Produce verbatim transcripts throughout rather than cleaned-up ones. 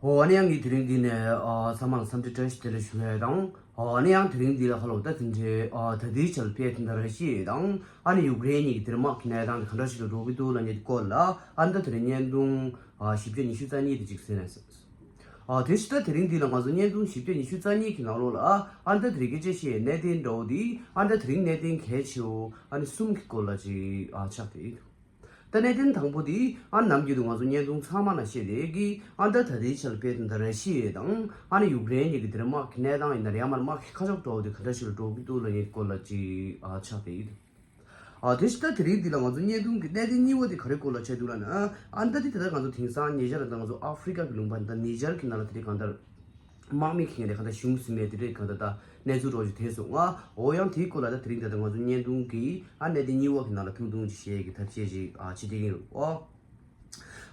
ཨོ་ཨ་ནི་ཡང་གི་དེ་རིང་འདི་ནས་ཨ་ཚང་མ་ལ་འཚམས་འདྲི་བཀྲ་ཤིས་བདེ་ལེགས་ཞུ་ཡས་དང་། ཨོ་ཨ་ནི་ཡང་དེ་རིང་འདི་ལ་ཁ་ལོ་ད་དེ་འདྲའི་ཨ་ད་ལྟའི་ཆར་ཕེབས་དེ་འདྲ་ར་ཤི་ཡ་དང་ཨ་ནི་ཡུཀ་རེན་གཉིས་ཀྱི་དེ་རིང་དམག་གི་གནས་སྟངས་དེ་ག་འདྲ་ཞིག་ལ་འགྲོ་གི་འདུག་ལབ་མཁན་དེ་སྐོར་ལ་ཨ་ནི་ད་དེ་རིང་བརྙན་ཐུང་ཨ་བཞི་བརྒྱ་ཉི་ཤུ་རྩ་གཉིས་དེ་ཅིག་གཟིགས་ན། ཨ་དེ་ཕྱི་ད་དེ་རིང་འདི་ལ་ང་ཚོ་བརྙན་ཐུང་བཞི་བརྒྱ་ཉི་ཤུ་རྩ་གཉིས་ཀྱི་ནང་ལོགས་ལ་ཨ་ནི་ད་དེ་རིང་སྐད་ཆ་བཤད་གནད་དོན་འདྲ་བོ་དེ་ཨ་ནི་ད་དེ་རིང་གནད་དོན་གལ་ཆེ་བོ་ཨ་ནི་གསུམ་གྱི་སྐོར་ལ་ཅིག་ཨ་ཆགས་བསྡད་ཡོད། ད་གནད་དོན་དང་པོ་དེ་ཨ་ནི་ནམ་རྒྱུན་དུ་ང་ཚོ་བརྙན་ཐུང་ཚང་མ་ནང་བཤད་བསྡད་ཀྱི་ཨ་ནི་ད་ད་ལྟའི་ཆར་ཕེབས་དེ་འདྲ་ར་ཤི་ཡ་དང་ཨ་ནི་ཡུཀ་རེན་གཉིས་ཀྱི་དེ་རིང་དམག་གི་གནས་སྟངས་ཡིན་ན་རེད་ཡང་མ་དམག་གི་ཁ་ཕྱོགས་འདྲ་བོ་དེ་ག་འདྲ་ཞིག་ལ་འགྲོ་གི་འདུག་ལབ་མཁན་སྐོར་ལ་ཅིག་ཨ་ཆགས་བསྡད་ཡོད། ཨ་དེ་ཕྱི་ད་དེ་རིང་འདི་ལ་ང་ཚོ་བརྙན་ཐུང་གི་གནད་དོན་གཉིས་པ་དེ་ག་རེ་སྐོར་ལ་བྱས་འདུག་ལབ་ན། ཨ་ནི་ད་དེ་ད་ལྟ་ང་ཚོ་དེང་སང་ཉེ་ཆར་ད་ང་ཚོ་ཨ་ཧྥི་རི་ཀ་གི་ལུང་པ་ད་ནི་ཇར་གྱི་ནང་ལ་དེ་རིང་གང་ལྟར་དམག་མི་གིས་ནས་གང་ལྟར་གཞུང་ཟིན་མེད་དེ་རིང་གང་ལྟར་ད་གནས་ཚུལ་རོ་ཞིག་ཐོན་སོང་ང་། འོ་ཡང་དེའི་སྐོར་ལ་ད་དེ་རིང་ད་ལྟ་ང་ཚོ་བརྙན་ཐུང་གི་ཨ་གནད་དོན་གཉིས་པ་གི་ནང་ལ་ཐུང་ཐུང་ཅིག་བཤད་ཀྱི་ཐབས་ཤེས་ཅིག་ཨ་བྱེད་བསྡད་ཀྱི་ཡོད། ཨོ།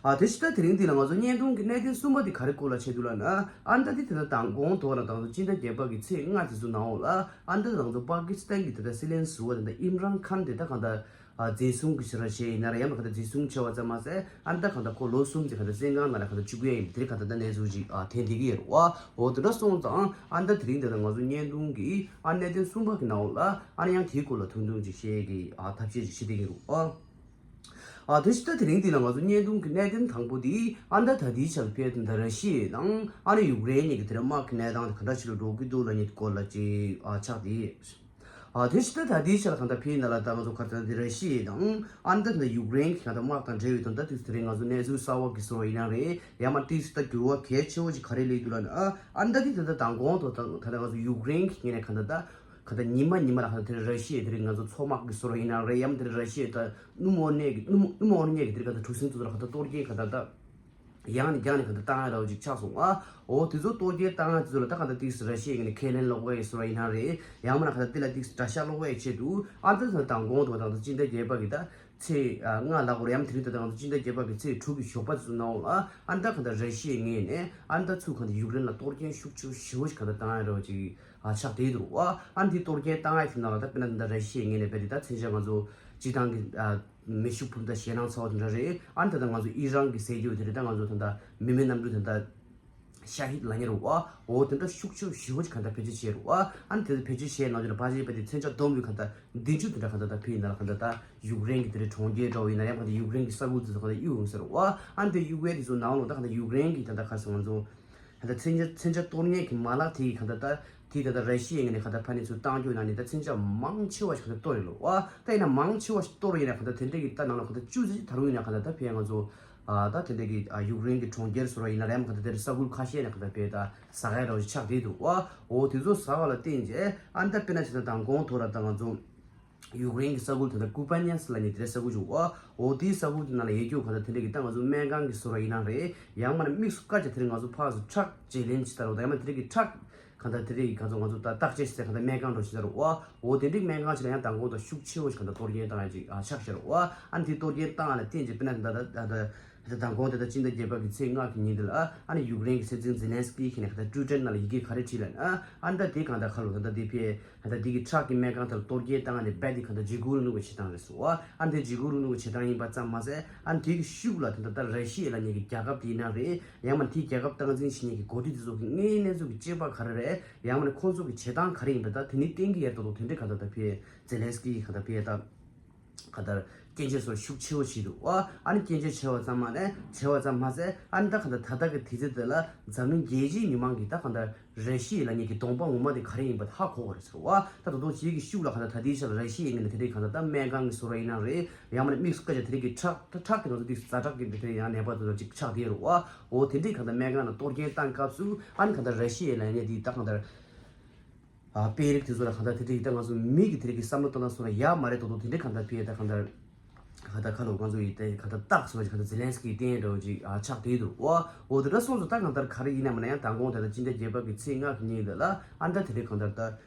ཨ་དེ་ཕྱི་ད་དེ་རིང་འདི་ལ་ང་ཚོ་བརྙན་ཐུང་གི་གནད་དོན་གསུམ་པ་དེ་ག་རེ་སྐོར་ལ་བྱས་འདུག་ལབ་ན། ཨ་ནི་ད་དེ་ད་ལྟ་མདང་དགོང་དོ་ལ་ད་ང་ཚོ་སྤྱི་ཟླ་བརྒྱད་པ་གི་ཚེས་ལྔ་དེ་ཚོ་ནང་འོག་ལ་ཨ་ནི་ད་ང་ཚོ་པ་ཀི་སི་ཐན་གྱི་ད་ལྟ་སྲིད་བློན་ཟུར་པ་དེ་ད་ཨིམ་རན་ཁཱན་དེ་ད་གང་ལྟར་ཨ་འཛིན་བཟུང་གི་ཟེར་བ་ཞིག་ཡིན་ན་རེད་ཡང་མ་གང་ལྟར་འཛིན་བཟུང་བྱས་པ་ཙམ་མ་ཟད་ཨ་ནི་ད་གང་ལྟར་ཁོ་ལོ་གསུམ་ཙམ་གང་ལྟར་བཙོན་ཁང་ནང་ལ་གང་ལྟར་བཅུག་གི་ཡིན་དེ་གང་ལྟར་ད་གནས་ཚུལ་ཅིག་ཨ་ཐོན་བསྡད་ཀྱི་ཡོད་རེད་བ། འོ་དེ་འདྲ་སོང་ཙང་ཨ་ནི་ད་དེ་རིང་ད་ལྟ་ང་ཚོ་བརྙན་ཐུང་གི་ཨ་གནད་དོན་གསུམ་པ་གི་ནང་འོག་ལ་ཨ་ནི་ཡང་དེའི་སྐོར་ལ་ཐུང་ཐུང་ཅིག་བཤད་ཀྱི་ཨ་ཐབས་ཤེས་ཅིག་བྱེད་བསྡད་ཀྱི་ཡོད་རེད་བ། ཨ་དེ་ཕྱི་ད་དེ་རིང་འདི་ལ་ང་ཚོ་བརྙན་ཐུང་གི་གནད་དོན་དང་པོ་དེ་ཨ་ནི་ད་ད་ལྟའི་ཆར་ཕེབས་དེ་འདྲ་ར་ཤི་ཡ་དང་ཨ་ནི་ཡུཀ་རེན་གཉིས་ཀྱི་དེ་རིང་དམག་གི་གནས་སྟངས་དེ་ག་འདྲ་ཞིག་ལ་འགྲོ་གི་འདུག་ལབ་མཁན་སྐོར་ལ་ཅིག་ཨ་ཆགས་བསྡད་ཡོད། ཨ་དེ་ཕྱི་ད་ད་ལྟའི་ཆར་གང་ལྟར་ཕེབས་ནང་ལ་ད་ང་ཚོ་ག་ཚོད་དེ་ར་ཤི་ཡ་དང་ཨ་ནི་ད་ད་ཡུཀ་རེན་གྱི་གང་ལྟར་དམག་དང་འབྲེལ་བའི་དོན་དག་དེ་ཚོ་དེ་རིང་ང་ཚོ་གནས་ཚུལ་གསར་བ་གི་བཟོ་བ་ཡིན་ན་རེད་ཡང་མ་དེ་ཚོ་ད་འགྱུར་བ་གལ་ཆེ་བོ་ཅིག་ག་རེ་སླེབས་འདུག་ལབ་ན། ཨ་ནི་ད་དེ་ད་ད་དང་གོང་དུ་ད་ད་ང་ཚོ་ཡུཀ་རེན་གྱི་ངོས་ནས་གང་ལྟར་ད། ག་ད་ཉི་མ་ཉི་མ་ལ་ག་ད་དེ་ར་ཤི་ཡའི་དེ་རིང་ང་ཚོ་མཚོ་དམག་གི་བཟོ་འདྲ་ཡིན་ན་རེད་ཡང་དེ་ར་ཤི་ཡའི་ད་སྣུམ་འོར་གནས་ཀྱི་སྣུམ་སྣུམ་འོར་གནས་ཀྱི་དེ་རིང་ག་ད་གྲུ་གཟིངས་ཚོ་ལ་ག་ད་གཏོར་སྐྱོན་ག་ད་ད་ཡང་ནས་རྒྱང་ནས་ག་ད་བཏང་ཡ་འདྲ་བོ་ཅིག་ཆགས་སོང་ཨ། འོ་དེ་ཚོ་གཏོར་སྐྱོན་བཏང་ཡ་དེ་ཚོ་ལ་ད་ག་ད་ཏིག་སི་ར་ཤི་ཡའི་ངོས་ནས་ཁས་ལེན་སློག་པའི་བཟོ་འདྲ་ཡིན་ན་རེད་ཡང་མིན་ན་ག་ད་དེ་ལ་ཏིག་སི་དགྲ་ཤ་སློག་པའི་ཆེད་དུ་ཨ་ད་ད་དང་གོང་དུ་བ་དང་ད་སྤྱི་ཟླ་བརྒྱད་པ་གི་ད་ཚེས་ལྔ་ལ་གོ་རེད་ཡང་དེ་རིང་ད་ད་ང་ཚོ་སྤྱི་ཟླ་བརྒྱད་པ་གི་ཚེས་དྲུག་གི་ཞོགས་པ་དེ་ཚོ་ནང་ལ་ཨ་ད་ག་ད་ར་ཤི་ཡའི་ངོས་ནས་ཨ་ད་ཚུར་ག་ད་ཡུཀ་རེན་ལ་གཏོར་སྐྱོན་ཤུགས་ཆེ་ཤོས་ཤིག་ག་ད་བཏང་ཡ་འདྲ་བོ་ཅིག་ཨ་ཆགས་བསྡད་འདུག་བ། ཨ་འདི་གཏོར་སྐྱོན་བཏང་ཡ་དེ་ནང་ལ་ད་དཔེར་ན་ད་ར་ཤི་ཡའི་ངོས་ནས་དཔེ་དེ་ད་མཚོན་ཆ་ང་ཚོ་སྤྱི་བཏང་གི་ཨ་མེ་ཤུགས་འཕུར་མདའ་ཞེད་སྣང་ཚ་བོ་དེ་འདྲ་རེད། ཨ་ད་ད་ང་ཚོ་ཨི་རན་གི་ཟེར་རྒྱུ་དེ་རེད། ད་ང་ཚོ་ད་ད་མི་མེད་གནམ་གྲུ་དེ་ད་ཤ་ཧིད་ལབ་མཁན་རེད་བ། འོ་དེ་འདྲ་ཤུགས་ཆེ་ཞེ་པོ་ཅིག་ག་ད་བེད་སྤྱོད་བྱས་རེད་བ། ཨ་དེ་ཚོ་བེད་སྤྱོད་བྱས་ནང་ཆ་ལ་ཕལ་ཆེར་དཔེ་དེ་མཚོན་ཆ་སྡོམ་པའི་ག་ད་བདུན་ཅུ་དེ་འདྲ་ག་ད་ད་ཕུལ་ཡིན་ན་ལ་ག་ད་ད་ཡུཀ་རེན་གི་དེ་རེད་གྲོང་ཁྱེར་འདྲ་བོ་ཡིན་ན་ཡང་ག་ད་ཡུཀ་རེན་གི་ས་ཁུལ་དེ་ཚོ་ག་ད་གཡུག་ཡོང་ཟེར་རེད་བ། ཨ་དེ་གཡུག་ཡས་དེ་ཚོ་ནང་ལོགས་ད་ག་ད་ཡུཀ་རེན་གི་ད་ད་ག་ཟེར་ང་ཚོ། ད་ལྟ་མཚོན་ཆ་མཚོན་ཆ་གཏོར་མཁན་གྱི་མ་ལག་དེ་གི་གང་ལྟར་ད་དེ་ད་ལྟ་ར་ཤི་ཡའི་ངོས་ནས་གང་ལྟར་ཕ་ནས་ཚུར་བཏང་རྒྱུ་ཡིན་ན་ནི་ད་མཚོན་ཆ་མང་ཆེ་བ་ཞིག་གང་ལྟར་གཏོར་ཡོད་ལོ་ཨ། ད་ཡིན་ན་མང་ཆེ་བ་ཞིག་གཏོར་ཡིན་ན་གང་ལྟར་དེ་འདྲས་ཀྱི་ད་ནང་ལ་གང་ལྟར་བཅུ་ཙམ་ད་རུང་ཡིན་ན་གང་ལྟར་ད་ཕན་ང་ཚོ་ཨ་ད་དེ་འདྲས་ཀྱི་ཨ་ཡུཀ་རེན་གྱི་གྲོང་ཁྱེར་ཟེར་བ་ཡིན་ན་རེད་ཡང་གང་ལྟར་དེ་འདྲས་ས་ཁུལ་ཁ་ཤས་ནས་གང་ལྟར་དཔེ་ད་ཟ་ཁའི་རོ་ཞིག་ཆགས་བསྡད་འདུག་ཨ། འོ་དེ་ཚོ་ཟ་བ་ལ་བརྟེན་རྗེས་ཨ་ད་དཔེར་ན་ཞིག་ད་དང་གོང་ཐོག་ལ་ད་ང་ཚོ། ཡུཀ་རེན་གྱི་ས་ཁུལ་དེ་འདྲ་ཀུ་པ་ནི་ཡ་སི་ལབ་མཁན་དེ་འདྲའི་ས་ཁུལ་ཅིག་ཡོད། འོ་དེའི་ས་ཁུལ་དེ་ནང་ལ་ཡོད་རྒྱུ་གང་ལྟར་དེ་འདྲའི་གི་ད་ང་ཚོ་སྨན་ཁང་གི་བཟོ་འདྲ་ཡིན་ན་རེད། ཡང་མིན་ན་དམིགས་སུ་བཀར་ཅིག་དེ་རིང་ང་ཚོ་ཕར་ཚུར་ཁྲག་བརྗེ་ལེན་བྱེད་ས་རོགས་དང་ཡང་མིན་དེ་འདྲའི་གི་ཁྲག་གང་ལྟར་དེ་འདྲའི་གི་གང་ཚོ་ང་ཚོ་ད་བརྟག་དཔྱད་བྱེད་ས་གང་ལྟར་སྨན་ཁང་འདྲ་བོ་བྱེད་ས་རོགས། འོ་དེ་འདྲའི་སྨན་ཁང་ཞིག་ལ་ཡང་མདང་དགོང་དང་ཤུགས་ཆེ་བོ་ཞིག་གང་ལྟར་གཏོར་སྐྱོན་བཏང་ཡ་ཅིག་ཨ་ཆགས་བཞག་རོགས། ཨ་ནི་དེ་གཏོར་སྐྱོན་བཏང་ཡ་ལ་བརྟེན་ཅིག་དཔེར་ན་ད་ལྟ་ད་ལྟ། ད་དང་གོང་དེ་ལྟར་སྤྱི་ཟླ་བརྒྱད་པ་གི་ཚེས་ལྔ་གི་ཉིན་དེ་ལ་ཨ་ནི་ཡུཀ་རེན་གྱི་སྲིད་འཛིན་ཛེ་ལན་སི་ཀི་གིས་ནས་ག་ད་ཊུའི་ཊར་ནང་ལ་ཡི་གེ་ག་རེ་བྲིས་ལབ་ན་ཨ་ནི་ད་དེ་གང་ལྟར་ཁ་ལོ་ད་ལྟ་དེ་ཕི་ད་ལྟ་དེ་གི་ཁྲག་གི་སྨན་ཁང་དེར་གཏོར་སྐྱོན་བཏང་ནས་རྦད་དེ་གང་ལྟར་འཇིགས་སྐུལ་རིང་ལུགས་ཀྱི་བྱེད་སྟངས་རེད་ཟེར་བ། ཨ་ནི་དེ་འཇིགས་སྐུལ་རིང་ལུགས་ཀྱི་བྱེད་སྟངས་ཡིན་པ་ཙམ་མ་ཟད་ཨ་ནི་དེ་གི་ཤུགས་ལ་ད་ལྟ་ད་ར་ཤི་ཡ་ལབ་མཁན་གྱི་རྒྱལ་ཁབ་དེ་ཡིན་ན་རེད། ཡང་མིན་དེའི་རྒྱལ་ཁབ་སྟངས་འཛིན་བྱེད་མཁན་གྱི་འགོ་ཁྲིད་དེ་ཚོ་གི་དངོས་གནས་ཚོ་གི་དཔྱད་པ་ག་རེ་རེད། ཡང་མིན་ཁོང་ཚོ་གི་བྱེད་སྟངས་ག་རེ་ཡིན་པ་ད་དེ་ནི་གཏན་འཁེལ་ཡ་ཏོག་ཏོག་དེ་འདྲའི་གང་ལྟར་ད་ཕི་ཛེ་ལན་སི་ཀི་གི་གང་ལྟར་ཕི་ད། ག་ད་སྐྱོན་བརྗོད་སོགས་ཤུགས་ཆེ་བོ་བྱས་འདུག་བ། ཨ་ནི་སྐྱོན་བརྗོད་བྱས་པ་ཙམ་མ་ནས་བྱས་པ་ཙམ་མ་ཟད་ཨ་ནི་ད་ག་ད་ད་ལྟ་གི་དུས་ཚོད་དེ་ལ་འཛམ་གླིང་རྒྱལ་སྤྱིའི་མི་མང་གིས་ད་ག་ད་ར་ཤི་ཡ་ལབ་མཁན་གྱི་གདོང་པ་ངོ་མ་དེ་ག་རེ་ཡིན་པ་ཧ་གོ་བ་རེད་ཟེར་བ། ད་ད་དུང་ཅིག་གི་ཤུགས་ལ་ག་ད་ད་ལྟའི་ཆར་ར་ཤི་ཡའི་ངོས་ནས་དེ་འདྲའི་ག་ད་ད་སྨན་ཁང་གི་བཟོ་འདྲ་ཡིན་ན་རེད། ཡང་མིན་ན་དམིགས་སུ་བཀར་བྱས་དེ་འདྲའི་གི་ཁྲག་ད་ཁྲག་གི་ནང་དུ་དམིགས་སུ་ཛ་དྲག་གི་དེ་འདྲའི་ཡང་ནད་པ་དེ་ཚོ་ཅིག་ཆགས་བསྡད་རེད་བ། འོ་དེ་འདྲའི་ག་ད་སྨན་ཁང་ལ་གཏོར་སྐྱོན་བཏང་སྐབས་སུ་ཨ་ནི་ག་ད་ར་ཤི་ཡ་ལབ་མཁན་དེ་ད་ག་ད། ཨ་དཔོན་རིགས་དེ་ཚོ་ལ་གང་ལྟར་དེ་དེ་ད་ང་ཚོ་མི་གི་དེ་རིགས་ཀྱི་བསམ་བློ་བཏང་སྟངས་སོགས་ལ་ཡག་མ་རེད་དོ་དོ་དེ་འདྲའི་གང་ལྟར་ཕི་ཡ་ད་གང་ལྟར་གང་ལྟར་ཁ་ལོ་ང་ཚོ་ཡི་དེ་གང་ལྟར་རྟགས་སོགས་ཀྱི་གང་ལྟར་ཛེ་ལན་སི་ཀི་བསྟན་འགྲོ་ཅིག་ཨ་ཆགས་བསྡད་འདུག་ཨོ། འོ་དེ་འདྲ་སོང་ཙང་ད་གང་ལྟར་ག་རེ་ཡིན་ན་མིན་ན་ཡང་མདང་དགོང་ད་ལྟ་སྤྱི་ཟླ་བརྒྱད་པ་གི་ཚེས་ལྔ་གི་ཉིན་དེ་ལ་ཨ་ད་དེ་འདྲའི་གང་ལྟར་ད་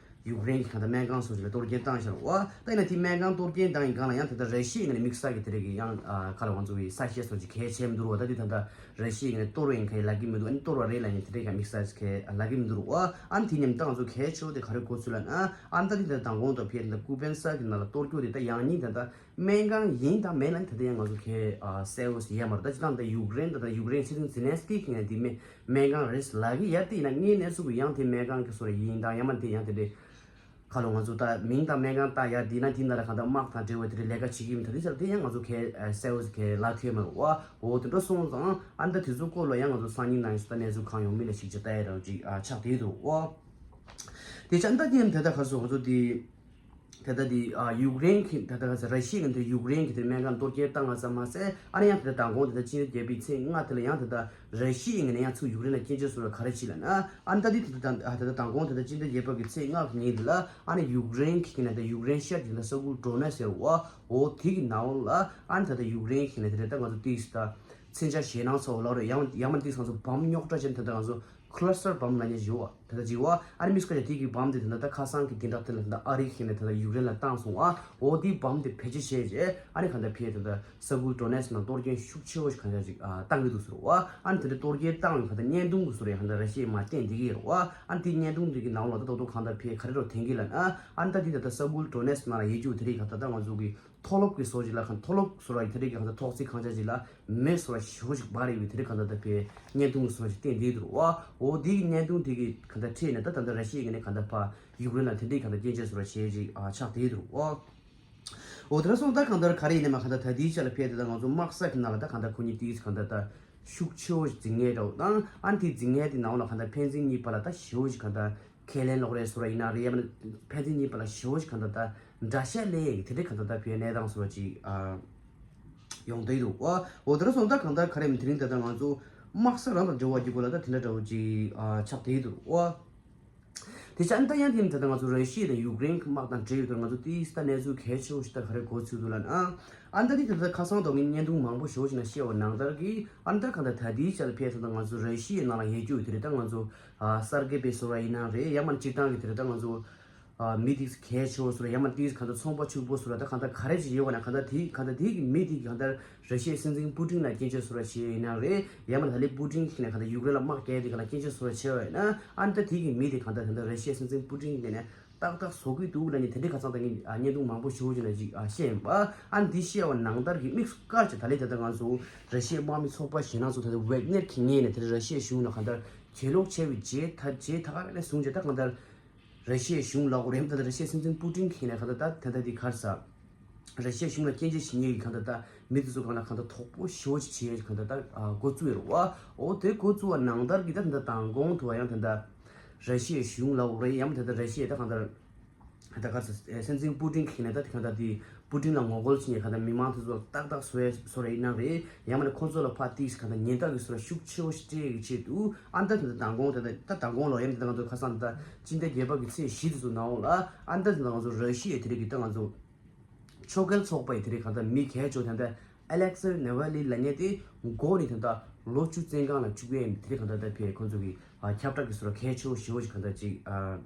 ཡུཀ་རེན་གྱི་གང་ལྟར་སྨན་ཁང་སོགས་ཅིག་ལ་གཏོར་སྐྱོན་བཏང་བཞག་ཨོ། ད་ཡིན་ན་དེ་སྨན་ཁང་གཏོར་སྐྱོན་བཏང་ཡིན་གང་ལ་ཡང་དེ་ལྟར་ར་ཤི་ཡ་ནས་དམིགས་བསལ་གྱི་དེ་རིགས་ཀྱི་ཡང་ཨ་ག་ལ་ང་ཚོ་གི་ས་ཤས་སོགས་ཅིག་གལ་ཆེ་མི་འདུག་རོ། ད་དེ་ད་ལྟ་ར་ཤི་ཡ་ནས་གཏོར་བ་ཡིན་ག་ཡི་ལབ་ཀྱི་མི་འདུག་ཨ་ནི་གཏོར་བ་རེད་ལབ་ཡིན་དེ་འདྲའི་ག་དམིགས་བསལ་གལ་ལབ་ཀྱི་མི་འདུག་རོ། ཨ་ནི་དེ་མཉམ་ད་ང་ཚོ་གལ་ཆེ་བོ་དེ་ག་རེ་གོ་ཚུལ་ལབ་ན་ཨ་ནི་ད་དེ་ད་མདང་དགོང་དང་ཕེ་ད་ཀུ་པན་ས་གི་ནང་ལ་གཏོར་སྐྱོན་དེ་ད་ཡང་སྙིང་ད་ད་ སྨན་ཁང་ཡིན་དང་མིན་ལ་ད་ལྟ་ཡང་ང་ཚོ་གས་གསལ་བོ་ཞིག་ཡོད་མ་རེད། ད་སྤྱིར་བཏང་ད་ཡུཀ་རེན་ད་ད་ཡུཀ་རེན་སྲིད་འཛིན་ཛེ་ལན་སི་ཀི་གིས་ནས་དེ་སྨན་སྨན་ཁང་རེད་ལབ་ཀྱི་ཡོད་དེ་ཡིན་ན་དངོས་གནས་ཚུལ་གྱི་ཡང་དེ་སྨན་ཁང་གི་བཟོ་འདྲ་ཡིན་དང་ཡང་མིན་དེ་ཡང་དེ་འདྲའི་ཁ་ལོ་ང་ཚོ་ད་མིང་དང་སྨན་ཁང་བཏགས་ཡ་དེ་ན་དེ་ན་ལ་གང་ལྟར་དམག་དང་འབྲེལ་བའི་དེ་འདྲའི་ལས་ཀ་བྱེད་ཀྱི་ཡིན། ད་དེ་ཚོ་དེ་ཡང་ང་ཚོ་གས་གསལ་བོ་ཞིག་གས་ལབ་ཐུབ་མ་རེད་བ། འོ་དེ་འདྲ་སོང་ཙང་ཨ་ནི་ད་དེ་ཚོ་སྐོར་ལ་ཡང་ང་ཚོ་སང་ཉིན་ནང་ཞིག་ད་གནས་ཚུལ་གང་ཡོང་མིན་ལ་ཞིག་ཅིག་ལྟ་ཡ་རང་ཅིག་ཨ་ཆགས་བསྡད་འདུག་བ། དེ་ཆ་ད་དེ་ཡང་དེ་ད་ག་སོ་ང་ཚོ་དེ། དེ་ལྟ་དེ་ཨ་ཡུཀ་རེན་གྱི་དེ་ལྟ་ག་ས་ར་ཤི་ཡ་ངོས་ནས་ཡུཀ་རེན་གྱི་དེ་སྨན་ཁང་གཏོར་སྐྱོན་བཏང་ང་ཙམ་མ་ཟད་ཨ་ནི་ཡང་དེ་ལྟ་མདང་དགོང་དེ་ལྟ་སྤྱི་ཟླ་བརྒྱད་པའི་ཚེས་ལྔ་དེ་ལ་ཡང་དེ་ལྟ་ར་ཤི་ཡའི་ངོས་ནས་ཡང་ཚུར་ཡུཀ་རེན་ལ་སྐྱོན་བརྗོད་བཟོ་བ་ག་རེ་བྱས་ལབ་ན་ཨ་ནི་ད་དེ་དེ་ལྟ་ཨ་དེ་ལྟ་མདང་དགོང་དེ་ལྟ་སྤྱི་ཟླ་བརྒྱད་པ་གི་ཚེས་ལྔ་གི་ཉིན་དེ་ལ་ཨ་ནི་ཡུཀ་རེན་གྱི་ངོས་ནས་ད་ཡུཀ་རེན་ཤར་གྱི་ད་ས་ཁུལ་ཌོ་ནེ་སི་ཟེར་བ་འོ་དེ་གི་ནང་ལ་ཨ་ནི་ད་ལྟ་ཡུཀ་རེན་གྱི་ངོས་ནས་དེ་ལྟ་ད་ང་ཚོ་ཏིག་ད་མཚོན་ཆ་ཞེད་སྣང་ཚ་བོ་ལབ་རེད། ཡང་ཡང་མ་ཏིག་ང་ཚོ་བམ་རྙོག་དྲ་ཅན་དེ་ལྟ་ང་ཚོ། ཁ་ལ་སི་ཊར་བམ་ལབ་མཁན་ཞིག་ཡོད་པ་དེ་འདྲ་ཅིག་ཡོད་པ། ཨ་ནི་མི་སྐད་ཆ་དེ་གི་བམ་དེ་དེ་འདྲ་ད་ཁ་སང་གི་དེ་འདྲ་དེ་ལ་དེ་འདྲ་ཨ་རི་གི་ནས་དེ་འདྲ་ཡུཀ་རེན་ལ་བཏང་སོང་ཨ། འོ་དེའི་བམ་དེ་བེད་སྤྱོད་བྱས་རྗེས་ཨ་ནི་གང་ལྟར་ཕར་དེ་འདྲ་ས་ཁུལ་ཌོ་ནེ་སི་ནང་གཏོར་སྐྱོན་ཤུགས་ཆེ་བོ་ཞིག་གང་ལྟར་ཅིག་ཨ་བཏང་གི་འདུག་ཟེར་བ། ཨ་ནི་དེ་འདྲ་གཏོར་སྐྱོན་བཏང་བའི་གང་ལྟར་བརྙན་ཐུང་གི་བཟོ་འདྲ་ཡང་གང་ལྟར་ར་ཤི་ཡས་མར་བསྟན་བསྡད་ཀྱི་ཡོད་རེད་བ། ཨ་ནི་དེ་བརྙན་ཐུང་དེ་གི་ནང་ལ་ད་ད་དུང་གང་ལྟར་ཕར་ག་རེ་རོ་འཐེན་གྱི་ལབ་ན་ཨ་ནི་ད་དེ་ད་ལྟ་ས་ཁུལ་ཌོ་ནེ་སི་ནང་ལ་ཡོད་རྒྱུ་དེ་རིགས་གང་ལྟར་ད་ང་ཚོ་གི་མཐོ་སློབ་ཀྱི་བཟོ་ཅིག་ལ་གང་མཐོ་སློབ་བཟོ་ར་དེ་རིགས་ཀྱི་གང་ལྟར་ཐོག་བརྩེགས་ཁང་ཆ་ཅིག་ལ་མེ་བཟོ་ར་ཞེ་པོ་ཅིག་འབར་ཡོད་པའི་དེ་རིགས་གང་ལྟར་ད་ཕར་བརྙན་ཐུང་བཟོ་ར་ཞིག་བསྟན་བསྡད་འདུག་བ། འོ་དེའི་བརྙན་ཐུང་དེ་གི་གང་ལྟར་འཕྲད་ནས་ད་ད་ལྟ་ར་ཤི་ཡའི་ངོས་ནས་གང་ལྟར་ཕར་ཡུཀ་རེན་ལ་དེ་འདྲའི་གང་ལྟར་སྐྱོན་བརྗོད་བཟོ་ར་བྱས་ཅིག་ཨ་ཆགས་བསྡད་འདུག་བ། འོ་དེ་འདྲ་སོང་ཙང་ད་གང་ལྟར་ག་རེ་ཡིན་ནའི་མ་གང་ལྟར་ད་ལྟའི་ཆ་ལ་ཕར་དེ་ད་ང་ཚོ་དམག་ས་གི་ནང་ལ་ད་གང་ལྟར་ཁོ་གཉིས་དེ་གང་ལྟར་ད་ཤུགས་ཆེ་བོ་ཞིག་འཛིང་མཁན་འདྲ་བོ་དང་ཨ་ནི་དེ་འཛིང་མཁན་དེ་ནང་ལ་གང་ལྟར་ཕན་ཚུན་གཉིས་བར་ལ་ད་ཞེ་པོ་ཞིག་གང་ལྟར་ཁས་ལེན་ལོག་རེད་ཟེར་བ་ཡིན་ན་རེད། ཡང་མིན་ཕན་ཚུན་གཉིས་བར་ལ་ཞེ་པོ་ཞིག་གང་ལྟར་ད་འདྲ་ཤ་ལས་དེ་འདྲའི་གང་ལྟར་ད་ཕར་གནས་སྟངས་ཟེར་བ་ཅིག་ཨ་ཡོང་བསྡད་འདུག་ཨ། འོ་དེ་འདྲ་སོང་ཙང་གང་ལྟར་ག་རེ་མིན་དེ་རིང་ད་ལྟ་ང་ཚོ་དམག་ས་རང་དང་འབྲེལ་བ་གྱི་སྐོར་ལ་ད་དེ་འདྲ་འདྲ་བོ་ཅིག་ཨ་ཆགས་བསྡད་འདུག་ཨ། དེ་ཆ་ཨ་ནི་ད་ཡང་དེ་ནི་ད་ལྟ་ང་ཚོ་ར་ཤི་ཡ་དང་ཡུཀ་རེན་གྱི་དམག་དང་འབྲེལ་ཡོད་དུས་ང་ཚོ་ཏིས་ད་གནས་ཚུལ་གལ་ཆེ་བོ་ཞིག་ད་ག་རེ་གོ་ཚུལ་འདུག་ལབ་ན། ཨ་ནི་ད་དེ་ད་ལྟ་ཁ་སང་ཐོག་ངས་བརྙན་ཐུང་མང་པོ་ཞེ་པོ་ཞིག་ནང་བཤད་པ་ནང་ལྟར་གྱི་ཨ་ནི་ད་གང་ལྟར་ད་ལྟའི་ཆ་ལ་ཕར་ད་ལྟ་ང་ཚོ་ར་ཤི་ཡའི་ནང་ལ་ཡོད་རྒྱུ་དེ་རེད། ད་ང་ཚོ་ཨ་གསར་འགོད་པའི་ཟེར་བ་ཡིན་ན་རེད། ཡང་མིན་སྤྱིར་བཏང་གི་དེ་རེད། ད་ང་ཚོ་ཨ་མི་དེ་གལ་ཆེ་བོ་ཟེར་བ་ཡང་མིན་དེ་གང་ལྟར་ཚོང་པ་ཕྱུག་པོ་ཟེར་བ་ད་གང་ལྟར་ག་རེ་ཅིག་ཡོད་པ་ན་གང་ལྟར་དེ་གང་ལྟར་དེ་གི་མི་དེ་གང་ལྟར་ར་ཤི་ཡའི་སྲིད་འཛིན་པུ་ཏིན་ལ་སྐྱོན་བརྗོད་བཟོ་འདྲ་བྱས་ཡིན་ན་རེད། ཡང་མིན་ད་ལྟའི་པུ་ཏིན་གྱིས་ནས་གང་ལྟར་ཡུཀ་རེན་ལ་དམག་རྒྱག་དེ་གང་ལྟར་སྐྱོན་བརྗོད་བཟོ་འདྲ་བྱས་པ་ཡིན་ན་ཨ་ནི་ད་དེ་གི་མི་དེ་གང་ལྟར་ད་ལྟ་ར་ཤི་ཡའི་སྲིད་འཛིན་པུ་ཏིན་གྱིས་ནས་ཏག་ཏག་བཟོ་གི་འདུག་ལབ་ནས་དེ་འདྲའི་ཁ་སང་ད་ངས་ཨ་བརྙན་ཐུང་མང་པོ་ཞེ་པོ་ཅིག་ནང་ཅིག་ཨ་བཤད་ཡིན་པ། ཨ་ནི་འདི་བཤད་པ་ནང་ལྟར་གྱི་དམིགས་སུ་བཀར་བྱས་ད་ལྟའི་ད་ལྟ་ང་ཚོ་ར་ཤི་ཡའི་དམག་མི་ཚོགས་པ་གཞན་དག་ཚོ་ད་ལྟ་ཝེག་ནེར་གྱི་ངོས་ནས་དེ་ར་ཤི་ཡའི་གཞུང་ལ་གང་ལྟར་གྱེན་ལོག་བྱས་པའི་རྗེས་ད་རྗེས་ད་ག་རེ་ལས་བཟུང་བྱས་ད་གང་ལྟར་ར་ཤི་ཡའི་གཞུང་ལ་འོ་རེམ་ད་ལྟ་ར་ཤི་ཡའི་སྲིད་འཛིན་པུ་ཏིན་གྱིས་ནས་གང་ལྟར་ད་ད་ལྟ་འདི་གར་ས། ར་ཤི་ཡ་གཞུང་ལ་སྐྱོན་བརྗོད་བྱེད་མཁན་གྱི་གང་ལྟར་ད་མི་དེ་ཚོ་གང་ལ་གང་ལྟར་དོགས་པ་ཞེ་པོ་ཅིག་བྱེད་ཡ་གང་ལྟར་ད་འགོ་བཙུགས་ཡོད་རེད་བ། འོ་དེ་འགོ་བཙུགས་པ་ནང་ལྟར་གྱི་ད་ད་ལྟ་མདང་དགོང་དུ་བ་ཡང་ད་ལྟ་ར་ཤི་ཡའི་གཞུང་ལ་འོ་རེད་ཡང་ད་ལྟ་ར་ཤི་ཡ་ད་གང་ལྟར་ད་ག་ཚོད་སྲིད་འཛིན་པུ་ཏིན་གྱིས་ནས་ད་གང་ལྟར་དེ་པུ་ཏིན་ལ་ངོ་རྒོལ་བྱེད་མཁན་གང་ལྟར་མི་མང་དེ་ཚོ་ཏག་ཏག་བཟོ་ཡ་བཟོ་རེད་ཡིན་ན་རེད། ཡང་མ་ནས་ཁོང་ཚོ་ལ་ཕར་ཏིག་གང་ལྟར་ཉེན་བརྡ་གི་བཟོ་ར་ཤུགས་ཆེ་བོ་ཞིག་སྤྲད་ཡ་གི་ཆེད་དུ་ཨ་ད་ད་ལྟ་མདང་དགོང་ད་ད་ད་མདང་དགོང་ལ་ཡང་ད་ལྟ་ང་ཚོ་ཁ་སང་ད་ལྟ་སྤྱི་ཟླ་བརྒྱད་པ་གི་ཚེས་བཞི་དེ་ཚོ་ནང་ལ་ཨ་ད་ད་ང་ཚོ་ར་ཤི་ཡའི་དེ་རིགས་ཀྱི་ད་ང་ཚོ་ཕྱོགས་འགལ་ཚོགས་པ་ཡི་དེ་རིགས་གང་ལྟར་མི་གལ་ཆེ་བོ་དེ་འདྲ་ཨ་ལེག་སི་ནེ་ཝལ་ནི་ལབ་མཁན་དེ་མགོ་ནས་དེ་འདྲ་ལོ་བཅུ་བཙོན་ཁང་ལ་བཅུག་ཡས་དེ་རིགས་གང་ལྟར་ད་ཕར་ཁོང་ཚོ་གི་ཨ་ཁྱབ་བསྒྲགས་ཀྱི་བཟོ་འདྲ་གལ་ཆེ་བོ་ཞེ་པོ་ཞིག་གང་ལྟར་ཅིག་ཨ་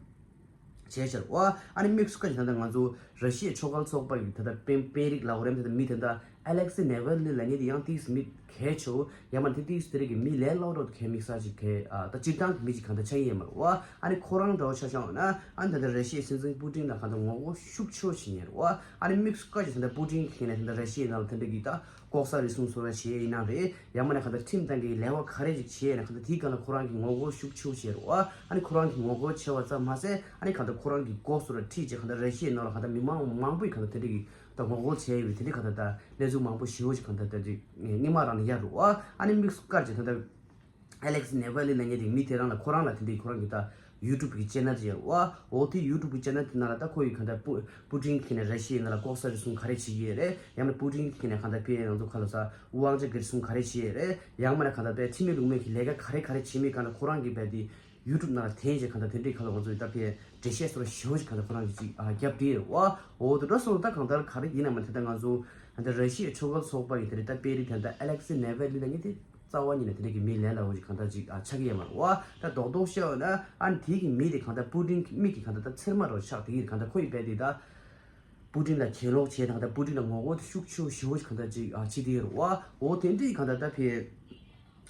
བྱས་ཤར་བ། ཨ་ནི་དམིགས་སུ་བཀར་ཞིང་ད་ལྟ་ང་ཚོ་ར་ཤི་ཡའི་ཕྱོགས་འགལ་ཚོགས་པ་ཡི་ད་ལྟ་དཔོན་དཔོན་རིགས་ལ་འོ་རེམ་དེ་འདྲ་མི་དེ་འདྲ་ཨ་ལེག་སི་ནེ་ཝལ་ནི་ལབ་མཁན་དེ་ཡང་ཏིག་མི་གལ་ཆེ་བོ་ཡང་མ་དེ་ཏིག་དེ་རིགས་ཀྱི་མི་ལས་སླ་བོ་གལ་དམིགས་བསལ་ཅིག་གལ་ཨ་ད་སྤྱིར་བཏང་གི་མི་ཅིག་གང་ལྟར་ཆགས་ཀྱི་ཡོད་མ་རེད་བ། ཨ་ནི་ཁོ་རང་འདྲ་བོ་ཆ་བཞག་ན་ཨ་ནི་ད་ལྟ་ར་ཤི་ཡའི་སྲིད་འཛིན་པུ་ཏིན་ལ་གང་ལྟར་ངོ་རྒོལ་ཤུགས་ཆེ་བོ་བྱེད་ཉེན་རེད་བ། ཨ་ནི་དམིགས་སུ་བཀར་ཅིག་ད་ལྟ་པུ་ཏིན་གྱིས་ནས་ད་ལྟ་ར་ཤི་ཡའི་ནང་ལ་དེ་འདྲ་གི་ད་ལྐོག་ཟ་རུལ་སུངས་བཟོ་འདྲ་བྱས་ཡིན་ན་རེད། ཡང་མ་ནས་གང་ལྟར་ཁྲིམས་སྟེང་གི་ལས་ཀ་ག་རེ་ཅིག་བྱས་ཡིན་ན་གང་ལྟར་དེའི་སྒང་ལ་ཁོ་རང་གིས་ངོ་རྒོལ་ཤུགས་ཆེ་བོ་བྱས་རེད་བ། ཨ་ནི་ཁོ་རང་གིས་ངོ་རྒོལ་བྱས་པ་ཙམ་མ་ཟད་ཨ་ནི་གང་ལྟར་ཁོ་རང་གི་མགོ་སོ་ར་ཁྲིད་བྱས་གང་ལྟར་ར་ཤི་ཡའི་ནང་ལ་གང་ལྟར་མི་མང་མང་པོས་གང་ལྟར་དེ་འདྲ་གི་ད་ངོ་རྒོལ་བྱས་ཡོད་པའི་དེ་འདྲའི་གང་ལྟར་ད་གནས་ཚུལ་མང་པོ་ཞེ་པོ་ཅིག་གང་ལྟར་ད་ཅིག་སྔོན་མ་རང་ནས་ཡར་རུ་བ། ཨ་ནི་དམིགས་སུ་བཀར་ཅིག་ད་ལྟ་ཨ་ལེག་སི་ནེ་ཝལ་ནི་ལབ་མཁན་དེ་མི་དེ་རང་ལ་ཁོ་རང་ལ་དེ་འདྲའི་ཁོ་རང་གི་ད་ཡུ་ཊུབ་གི་ཅེ་ནལ་ཅིག་ཡོད་རེད་བ། འོ་དེ་ཡུ་ཊུབ་གི་ཅེ་ནལ་དེ་ནང་ལ་ད་ཁོ་ཡི་གང་ལྟར་པུ་པུ་ཏིན་གྱིས་ནས་ར་ཤི་ཡའི་ནང་ལ་ལྐོག་ཟ་རུལ་སུངས་ག་རེ་བྱེད་ཀྱི་ཡོད་རེད། ཡང་ན་པུ་ཏིན་གྱིས་ནས་གང་ལྟར་ཕར་ང་ཚོ་ཁ་ལོ་ས་དབང་ཆ་གི་རུལ་སུངས་ག་རེ་བྱེད་ཡོད་རེད། ཡང་མ་ན་གང་ལྟར་ཕར་ཁྲིམས་མེད་ལུགས་མེད་ཀྱི་ལས་ཀ་ག་རེ་ག་རེ་བྱེད་མིན་གང་ལྟར་ཁོ་རང་གིས་རྦད་དེ་ཡུ་ཊུབ་ནང་ལ་འཐེན་བྱས་གང་ལྟར་དེ་འདྲའི་ཁ་ལོ་ང་ཚོ་ཡི་ད་ཕར་འགྲེལ་བཤད་སོགས་ཞེ་པོ་ཅིག་གང་ལྟར་ཁོ་རང་གིས་ཅིག་ཨ་རྒྱབ་བསྒྲིགས་ཡོད་རེད་བ། འོ་དེ་འདྲ་སོང་ད་གང་ལྟར་ག་རེ་ཡིན་ན་མ་དེ་ད་ང་ཚོ་གང་ལྟར་ར་ཤི་ཡའི་ཕྱོགས་འགལ་ཚོགས་པ་ཡི་དེ་རེད་ད་དཔོན་རིགས་དེ་འདྲ་ཨ་ལེག་སི་ནེ་ཝལ་ནི་ལབ་མཁན་དེ། རྩ་བ་ཉིད་ནས་དེ་འདྲ་གི་མི་ལས་སླ་བོ་ཞིག་གང་ལྟར་ཅིག་ཨ་ཆགས་ཀྱི་ཡོད་མ་རེད་བ། ད་རྡོག་རྡོག་བཤད་ཡོད་ན་ཨ་ནི་དེ་གི་མི་དེ་གང་ལྟར་པུ་ཏིན་མིག་གི་གང་ལྟར་ད་ཚེར་མ་རོ་ཆགས་དེ་གི་གང་ལྟར་ཁོ་ཡི་རྦད་དེ་ད་པུ་ཏིན་ལ་གྱེན་ལོག་བྱས་དང་ད་པུ་ཏིན་ལ་ངོ་རྒོལ་དེ་ཤུགས་ཆེ་བོ་ཞེ་པོ་ཞིག་གང་ལྟར་ཅིག་ཨ་བྱེད་དེ་ཡོད་རེད་བ། འོ་དེ་འདྲའི་གང་ལྟར་ད་ཕར་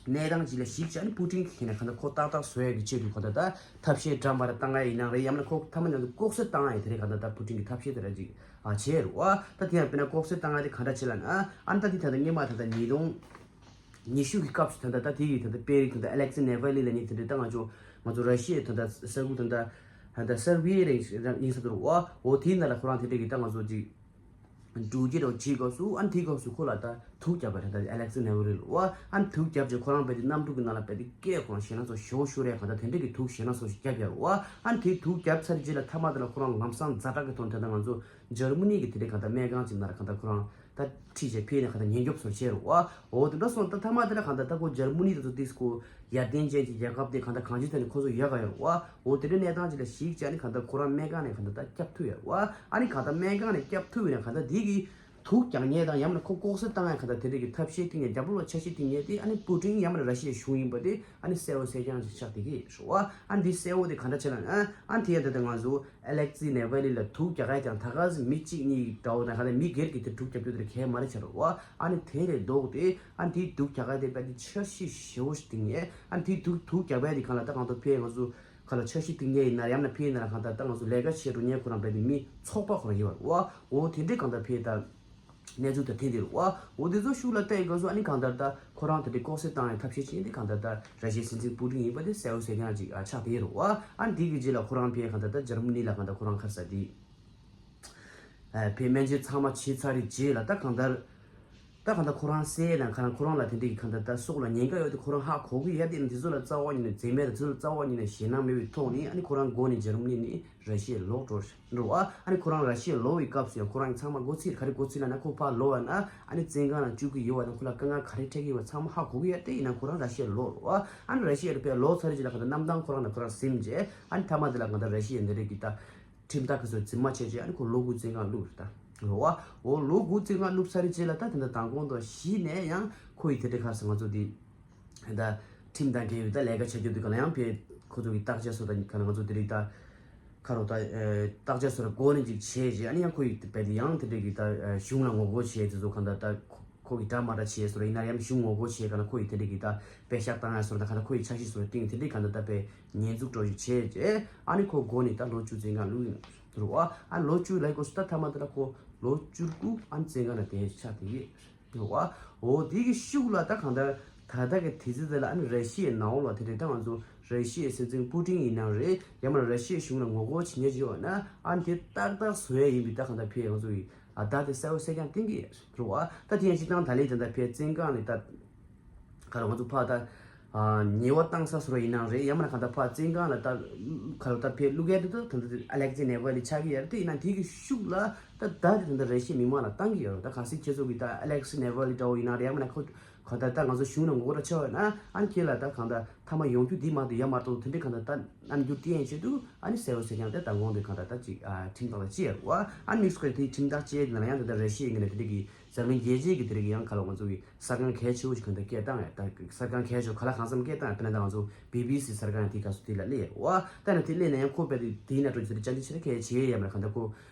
གནས་སྟངས་ཅིག་ལ་གཞིགས་བྱས་ནས་པུ་ཊིན་གྱིས་ཁྱེད་ནས་གང་ལྟར་ཁོ་ཏག་ཏག་བཟོ་ཡག་གི་ཆེད་དུ་གང་ལྟར་ད་ཐབས་ཤེས་འདྲ་མི་འདྲ་བཏང་ཡ་ཡིན་ནའང་རེད། ཡང་ན་ཁོ་ཐ་མ་ཉམས་སུ་ལྐོག་གསོད་བཏང་ཡ་ཡིན་དེ་རེད། གང་ལྟར་ད་པུ་ཊིན་གྱི་ཐབས་ཤེས་དེ་འདྲ་ཅིག་ཨ་བྱས་རེད་བ། ད་དེ་ཡང་དཔེར་ན་ལྐོག་གསོད་བཏང་ཡ་དེ་གང་འདྲ་བྱས་ལབ་ན། ཨ་ནི་ད་དེ་ད་ལྟ་སྔོན་མ་ད་ལྟ་ཉིས་སྟོང་ཉི་ཤུ་གི་སྐབས་སུ་ད་ལྟ་ད་དེ་ཡི་ད་ལྟ་དཔོན་རིགས་ད་ལྟ་ཨ་ལེག་སི་ནེ་ཝ་ལི་ལབ་མཁན་དེ་འདྲ་ད་ང་ཚོ་ང་ཚོ་ར་ཤི་ཡའི་ད་ལྟ་ས་ཁུལ་ད་ལྟ་ད་ལྟ་སར་བྷི་ཡའི་རིང་ཡིན་ས་དུ་རུ་བ། འོ་དེའི་ནང་ལ་ཁོ་རང་དེ་འདྲ་གི་ད་ང་ཚོ་ཅིག་འགྲུལ་སྐྱེལ་རོགས་བྱེད་སྐབས་སུ། ཨ་ནི་དེའི་སྐབས་སུ་ཁོ་ལ་ད་དུག་བརྒྱབ་པ་རེད། ད་ཨ་ལེག་སི་ནེ་ཝ་ལི་ལ་བ། ཨ་ནི་དུག་བརྒྱབ་རྗེས་ཁོ་རང་རྦད་དེ་གནམ་གྲུ་གི་ནང་ལ་རྦད་དེ་སྐད་ཁོ་རང་ཞེད་སྣང་ཚ་པོ་ཞེ་པོ་ཤོར་རེད། གང་ལྟར་དེ་འདྲ་གི་དུག་ཞེད་སྣང་ཚ་པོ་ཞིག་བརྒྱབ་ཡོད་རེད་བ། ཨ་ནི་དེའི་དུག་བརྒྱབ་ཚར་རྗེས་ལ་ཐ་མ་དེ་ལ་ཁོ་རང་ལམ་སང་ཛ་དྲག་གི་ཐོག་ནས་ད་ལྟ་ང་ཚོ་འཇར་མ་ནི་གི་དེ་འདྲའི་གང་ལྟར་སྨན་ཁང་ཅིག་ནང་ལ་གང་ལྟར་ཁོ་རང་ད་ཁྲིད་བྱས་ཕེབས་ནས་གང་ལྟར་ཉེན་སྐྱོབ་ཚོར་བྱས་རེད་བ། འོ་དེ་འདྲ་སོང་ད་ཐ་མ་དེ་ལ་གང་ལྟར་ད་ཁོ་འཇར་མ་ནི་དེ་ཚོ་ཏིས་ཁོ་ཡར་ཐོན་ཅན་གྱི་རྒྱལ་ཁབ་དེ་གང་ལྟར་གང་ཅིའི་ཐད་ནས་ཁོ་ཚོ་ཡག་ག་ཡོད་རེད་བ། འོ་དེ་འདྲའི་གནས་སྟངས་ཅིག་ལ་གཞིགས་བྱས་ཨ་ནི་གང་ལྟར་ཁོ་རང་སྨན་ཁང་ནས་གང་ལྟར་ད་སྐྱོབ་ཐུབ་ཡོད་རེད་བ། ཨ་ནི་གང་ལྟར་སྨན་ཁང་ནས་སྐྱོབ་ཐུབ་ཡོད་ན་གང་ལྟར་དེ་གི་དུག་རྒྱག་མཁན་དང་ཡང་ན་ཁོ་ལྐོག་གསོད་བཏང་ཡ་གང་ལྟར་དེ་འདྲ་གི་ཐབས་ཤེས་བཏིང་ཡ་རྒྱབ་ལོགས་ལ་འཆར་གཞི་བཏིང་ཡ་དེ་ཨ་ནི་པུ་ཊིན་ཡང་ན་ར་ཤི་ཡའི་གཞུང་ཡིན་པ་དེ་ཨ་ནི་གསལ་བོ་གསལ་རྐྱང་ཞིག་ཆགས་བསྡད་ཀྱི་ཡོད་རེད་བ། ཨ་ནི་འདི་གསལ་བོ་དེ་ག་འདྲ་བྱས་ན། ཨ་ནི་དེ་ཡང་ད་ལྟ་ང་ཚོ་ཨ་ལེག་སི་ནེ་ཝ་ལི་ལ་དུག་རྒྱག་ཡ་ཀྱང་ད་ག་སེ་མི་གཅིག་གཉིས་འདྲ་བོ་དང་ག་ལ་མི་སྒེར་གྱི་དེ་དུག་རྒྱབ་རྒྱུ་དེ་གལ་མ་རེད་ཆགས་རེད་བ། ཨ་ནི་དེ་ལས་ལྡོག་སྟེ་ཨ་ནི་དེའི་དུག་རྒྱག་ཡ་དེ་རྦད་དེ་འཆར་གཞི་ཞེ་བོ་ཞིག་བཏིང་ཡས། ཨ་ནི་དེའི་དུག་དུག་རྒྱག་ཡ་དེ་གང་ལ་ད་གང་ཐོག་ཕེ་ང་ཚོ་ག་ལ་འཆར་གཞི་བཏིང་ཡས་ཡིན་ན་ཡང་ན་ཕེ་ཡིན་ན་གང་ལྟར་ད་ང་ཚོ་ལས་ཀ་བྱེད་འགྲོ་མཁན་ཁོ་རང་རྦད་དེ་མི་ཚོགས་པ་ཁོ་རང་ཡིན་པ་རེད་བ། འོ་དེ་འདྲའི་གང་ལྟར་ཕེ་ད་གནས་ཚུལ་དེ་ཐོན་དེ་རེད་བ། འོ་དེ་ཚོ་ཤུགས་ལ་བལྟས་སྐབས་སུ་ཨ་ནི་གང་ལྟར་ད་ཁོ་རང་དེ་འདྲའི་ལྐོག་གསོད་བཏང་ཡ་ཐབས་ཤེས་བྱེད་མཁན་དེ་གང་ལྟར་ད་ར་ཤི་ཡའི་སྲིད་འཛིན་པུ་ཏིན་ཡིན་པ་དེ་གསལ་བོ་གསལ་རྐྱང་ཅིག་ཨ་ཆགས་དེ་རེད་བ། ཨ་ནི་དེ་གི་རྗེས་ལ་ཁོ་རང་ཕེ་གང་ལྟར་ད་འཇར་མ་ནི་ལ་གང་ལྟར་ཁོ་རང་ཁར་ས་དེ་ཨ་ཕེ་སྨན་བཅོས་ཚང་མ་བྱས་ཚར་རེད་རྗེས་ལ་ད་གང་ལྟར་ད་གང་ལྟར་ཁོ་རང་གསལ་ན་གང་ཁོ་རང་ལ་དེ་འདྲའི་གི་གང་ལྟར་ད་སྲོག་ལ་ཉེན་ཁ་ཡོད་དེ་ཁོ་རང་ཧ་གོ་གི་ཡ་དེ་ནི་དེ་ཚོ་ལ་རྩ་བ་ཉིད་ནས་འཛེམ་མེད་དང་དེ་ཚོ་ལ་རྩ་བ་ཉིད་ནས་ཞེད་སྣང་མེད་པའི་ཐོག་ནས་ཨ་ནི་ཁོ་རང་མགོ་ནས་འཇར་མ་ནི་ནས་ར་ཤི་ཡར་ལོག་འགྲོ་འགྲོ་བ། ཨ་ནི་ཁོ་རང་ར་ཤི་ཡར་ལོག་པའི་སྐབས་སུ་ཡང་ཁོ་རང་གི་ཚང་མ་མགོ་ཚོས་ག་རེ་མགོ་ཚོས་ལབ་ན་ཁོ་ཕར་ལོག་པ་ན་ཨ་ནི་བཙོན་ཁང་ནང་བཅུག་གི་ཡོད་པ་དང་ཁོ་ལ་དཀའ་ངལ་ག་རེ་འཕྲད་ཀྱི་ཡོད་པ་ཚང་མ་ཧ་གོ་གི་ཡ་དེ་ཡིན་ན་ཁོ་རང་ར་ཤི་ཡར་ལོག་འགྲོ་བ། ཨ་ནི་ར་ཤི་ཡར་ཕར་ལོག་ཚར་རྗེས་ལ་ག་ད་གནམ་ཐང་ཁོ་རང་ནས་ཁོ་རང་ཟིན་རྗེས་ཨ་ནི་ཐ་མ་དེ་ལ་ག་ད་ར་ཤི་ཡའི་འདི་རིགས་ཀྱི་ད་ཁྲིམས་ཐག་གི་སོ་འཛིན་མ་བྱས་རྗེས་ཨ་ནི་ཁོ་ལོ་དགུ་བཙོན་ཁང་བླུགས་རེད་ད། རེད་བ། འོ་ལོ་དགུ་བཙོན་ཁང་བླུགས་ཚར་རྗེས་ལ་ད་དེ་འདྲ་མདང་དགོང་དང་གཞི་ནས་ཡང་ཁོ་ཡི་དེ་འདྲ་ཁ་སང་ང་ཚོ་དེ་ད་ཁྲིམས་དང་འགལ་བའི་ད་ལས་ཀ་བྱ་རྒྱུ་དེ་ག་ལ་ཡང་ཕེ་ཁོ་ཚོ་གི་བརྟག་དཔྱད་སོ་ད་ག་ལ་ང་ཚོ་དེ་རིགས་ད་ཁ་རོ་ད་བརྟག་དཔྱད་སོ་ད་འགོ་ནས་ཅིག་བྱས་རྗེས་ཨ་ནི་ཡང་ཁོ་ཡི་དེ་བས་དེ་ཡང་དེ་འདྲ་གི་ད་གཞུང་ལ་ངོ་རྒོལ་བྱས་དེ་ཚོ་གང་ད་ད་ཁོ་གི་འདྲ་མ་འདྲ་བྱས་སོ་ད་ཡིན་ན་ཡང་གཞུང་ངོ་རྒོལ་བྱས་ག་ལ་ཁོ་ཡི་དེ་འདྲ་གི་ད་པད་ཤག་བཏང་ཡ་སོ་ད་ག་ལ་ཁོ་ཡི་འཆར་གཞི་སོ་ད་སྟེང་དེ་འདྲ་གང་ད་ད་པད་ཉེས་འཛུགས་འགྲོ་ཞིག་བྱས་རྗེས་ཨ་ནི་ཁོ་མགོ་ནས་ད་ལོ་བཅུ་བཙོན་ཁང་བླུགས་ཡིན་རུ་ཨ་ཨ་ལོ་བཅུ་ལ་ཡི་གོ་སུ་ད་ཐ་མ་དེ་ལ་ཁོ་ལོ་བཅུ་དགུ་ཨ་ནི་བཙོན་ཁང་ལ་བསྡད་ཆགས་དེ་ཡིན་རུ་ཨ། འོ་དེ་གི་ཤུགས་ལ་ད་གང་ལྟར་ད་ལྟ་གི་དུས་ཚོད་དེ་ལ་ཨ་ནི་ར་ཤི་ཡའི་ནང་ལ་དེ་རེད་ད་ང་ཚོ་ར་ཤི་ཡའི་སྲིད་འཛིན་པུ་ཏིན་ཡིན་ནའང་རེད་ཡང་མིན་ར་ཤི་ཡའི་གཞུང་ལ་ངོ་རྒོལ་བྱེད་མཁན་ཅིག་ཡོད་ན་ཨ་ནི་དེ་ཏག་ཏག་བཟོ་ཡ་ཡིན་པའི་ད་གང་ལྟར་ཕེ་ང་ཚོ་ཡི་ཨ་ད་དེ་གསལ་བོ་གསལ་རྐྱང་བསྟན་གི་རུ་ཨ། ད་དེ་ཡང་སྤྱིར་བཏང་ད་ལས་ད་ལྟ་ཕེ་བཙོན་ཁང་ནས་ད། ག་རེ་ང་ཚོ་ཕར་ད་ཉེས་པ་བཏང་ས་སོ་ར་ཡིན་ནའང་རེད་ཡང་མིན་ན་ག་ད་ཕར་བཙོན་ཁང་ལ་ད་ག་རེ་ད་ཕེ་བླུག་ཡ་དེ་ད་ད་ད་ཨ་ལེག་ཛི་ནེ་ཝ་ལི་ཆགས་ཀྱི་ཡ་རེད་དེ་ཡིན་ན་དེ་གི་ཤུགས་ལ་ད་ད་དེ་ད་ད་ར་ཤི་ཡའི་མི་མང་ལ་བཏང་གི་ཡ་རེད་ད་གལ་སྲིད་ཁྱེད་ཚོ་གི་ད་ཨ་ལེག་ཛི་ནེ་ཝ་ལི་འདྲ་བོ་ཡིན་ན་རེད་ཡང་མིན་ན་ཁོ་ག་ད་ད་ང་ཚོ་གཞུང་ནང་ངོ་ར་ཆགས་ཡོད་ན་ཨ་ནི་ཁྱེད་ལ་ད་གང་ད་མཐའ་མ་ཡོང་རྒྱུ་དེ་མ་གཏོགས་ཡ་མ་གཏོགས་དེ་འདྲའི་གང་ད་ད་རྣམ་འགྱུར་དེ་ཡན་ཆད་དུ་ཨ་ནི་གསལ་བོ་གསལ་རྐྱང་དེ་ད་དགོངས་དེ་གང་ད་ད་ཅིག་ཁྲིམས་ཐག་ལ་ཅི་ཡ་རུ་ཨ་ཨ་ནི་མིག་སི་ཁོ་དེ་ཁྲིམས་ཐག་ཅི་ཡ་དེ་ན་ཡང་ད་ད་ར་ཤི་ཡའི་ངོས་ནས་དེ་འདྲའི་གི་འཛམ་གླིང་རྒྱལ་སྤྱིའི་གི་དེ་རིགས་ཡང་ག་ལ་ང་ཚོ་གི་གསར་ཁང་གལ་ཆེ་བོ་ཞིག་གང་ལྟར་སྐད་བཏང་ཡ་ད་གསར་ཁང་གལ་ཆེ་བོ་ག་ལ་གང་འཚམ་སྐད་བཏང་ཡ་དཔེར་ན་ད་ང་ཚོ་བི་བི་སི་གསར་ཁང་ཡང་དེ་ག་སུ་དེ་ལ་སླེབས་ཡ་རུ་ཨ་ད་ནི་དེ་སླེབས་ན་ཡང་ཁོ་དཔེ་དེ་དེའི་ནང་འགྲོ་རྒྱུ་དེ་བཅར་འདྲི་ཆེ་ར་གལ་ཆེ་ཡ་ཡ་མ་གང་ལྟར་ཁོ་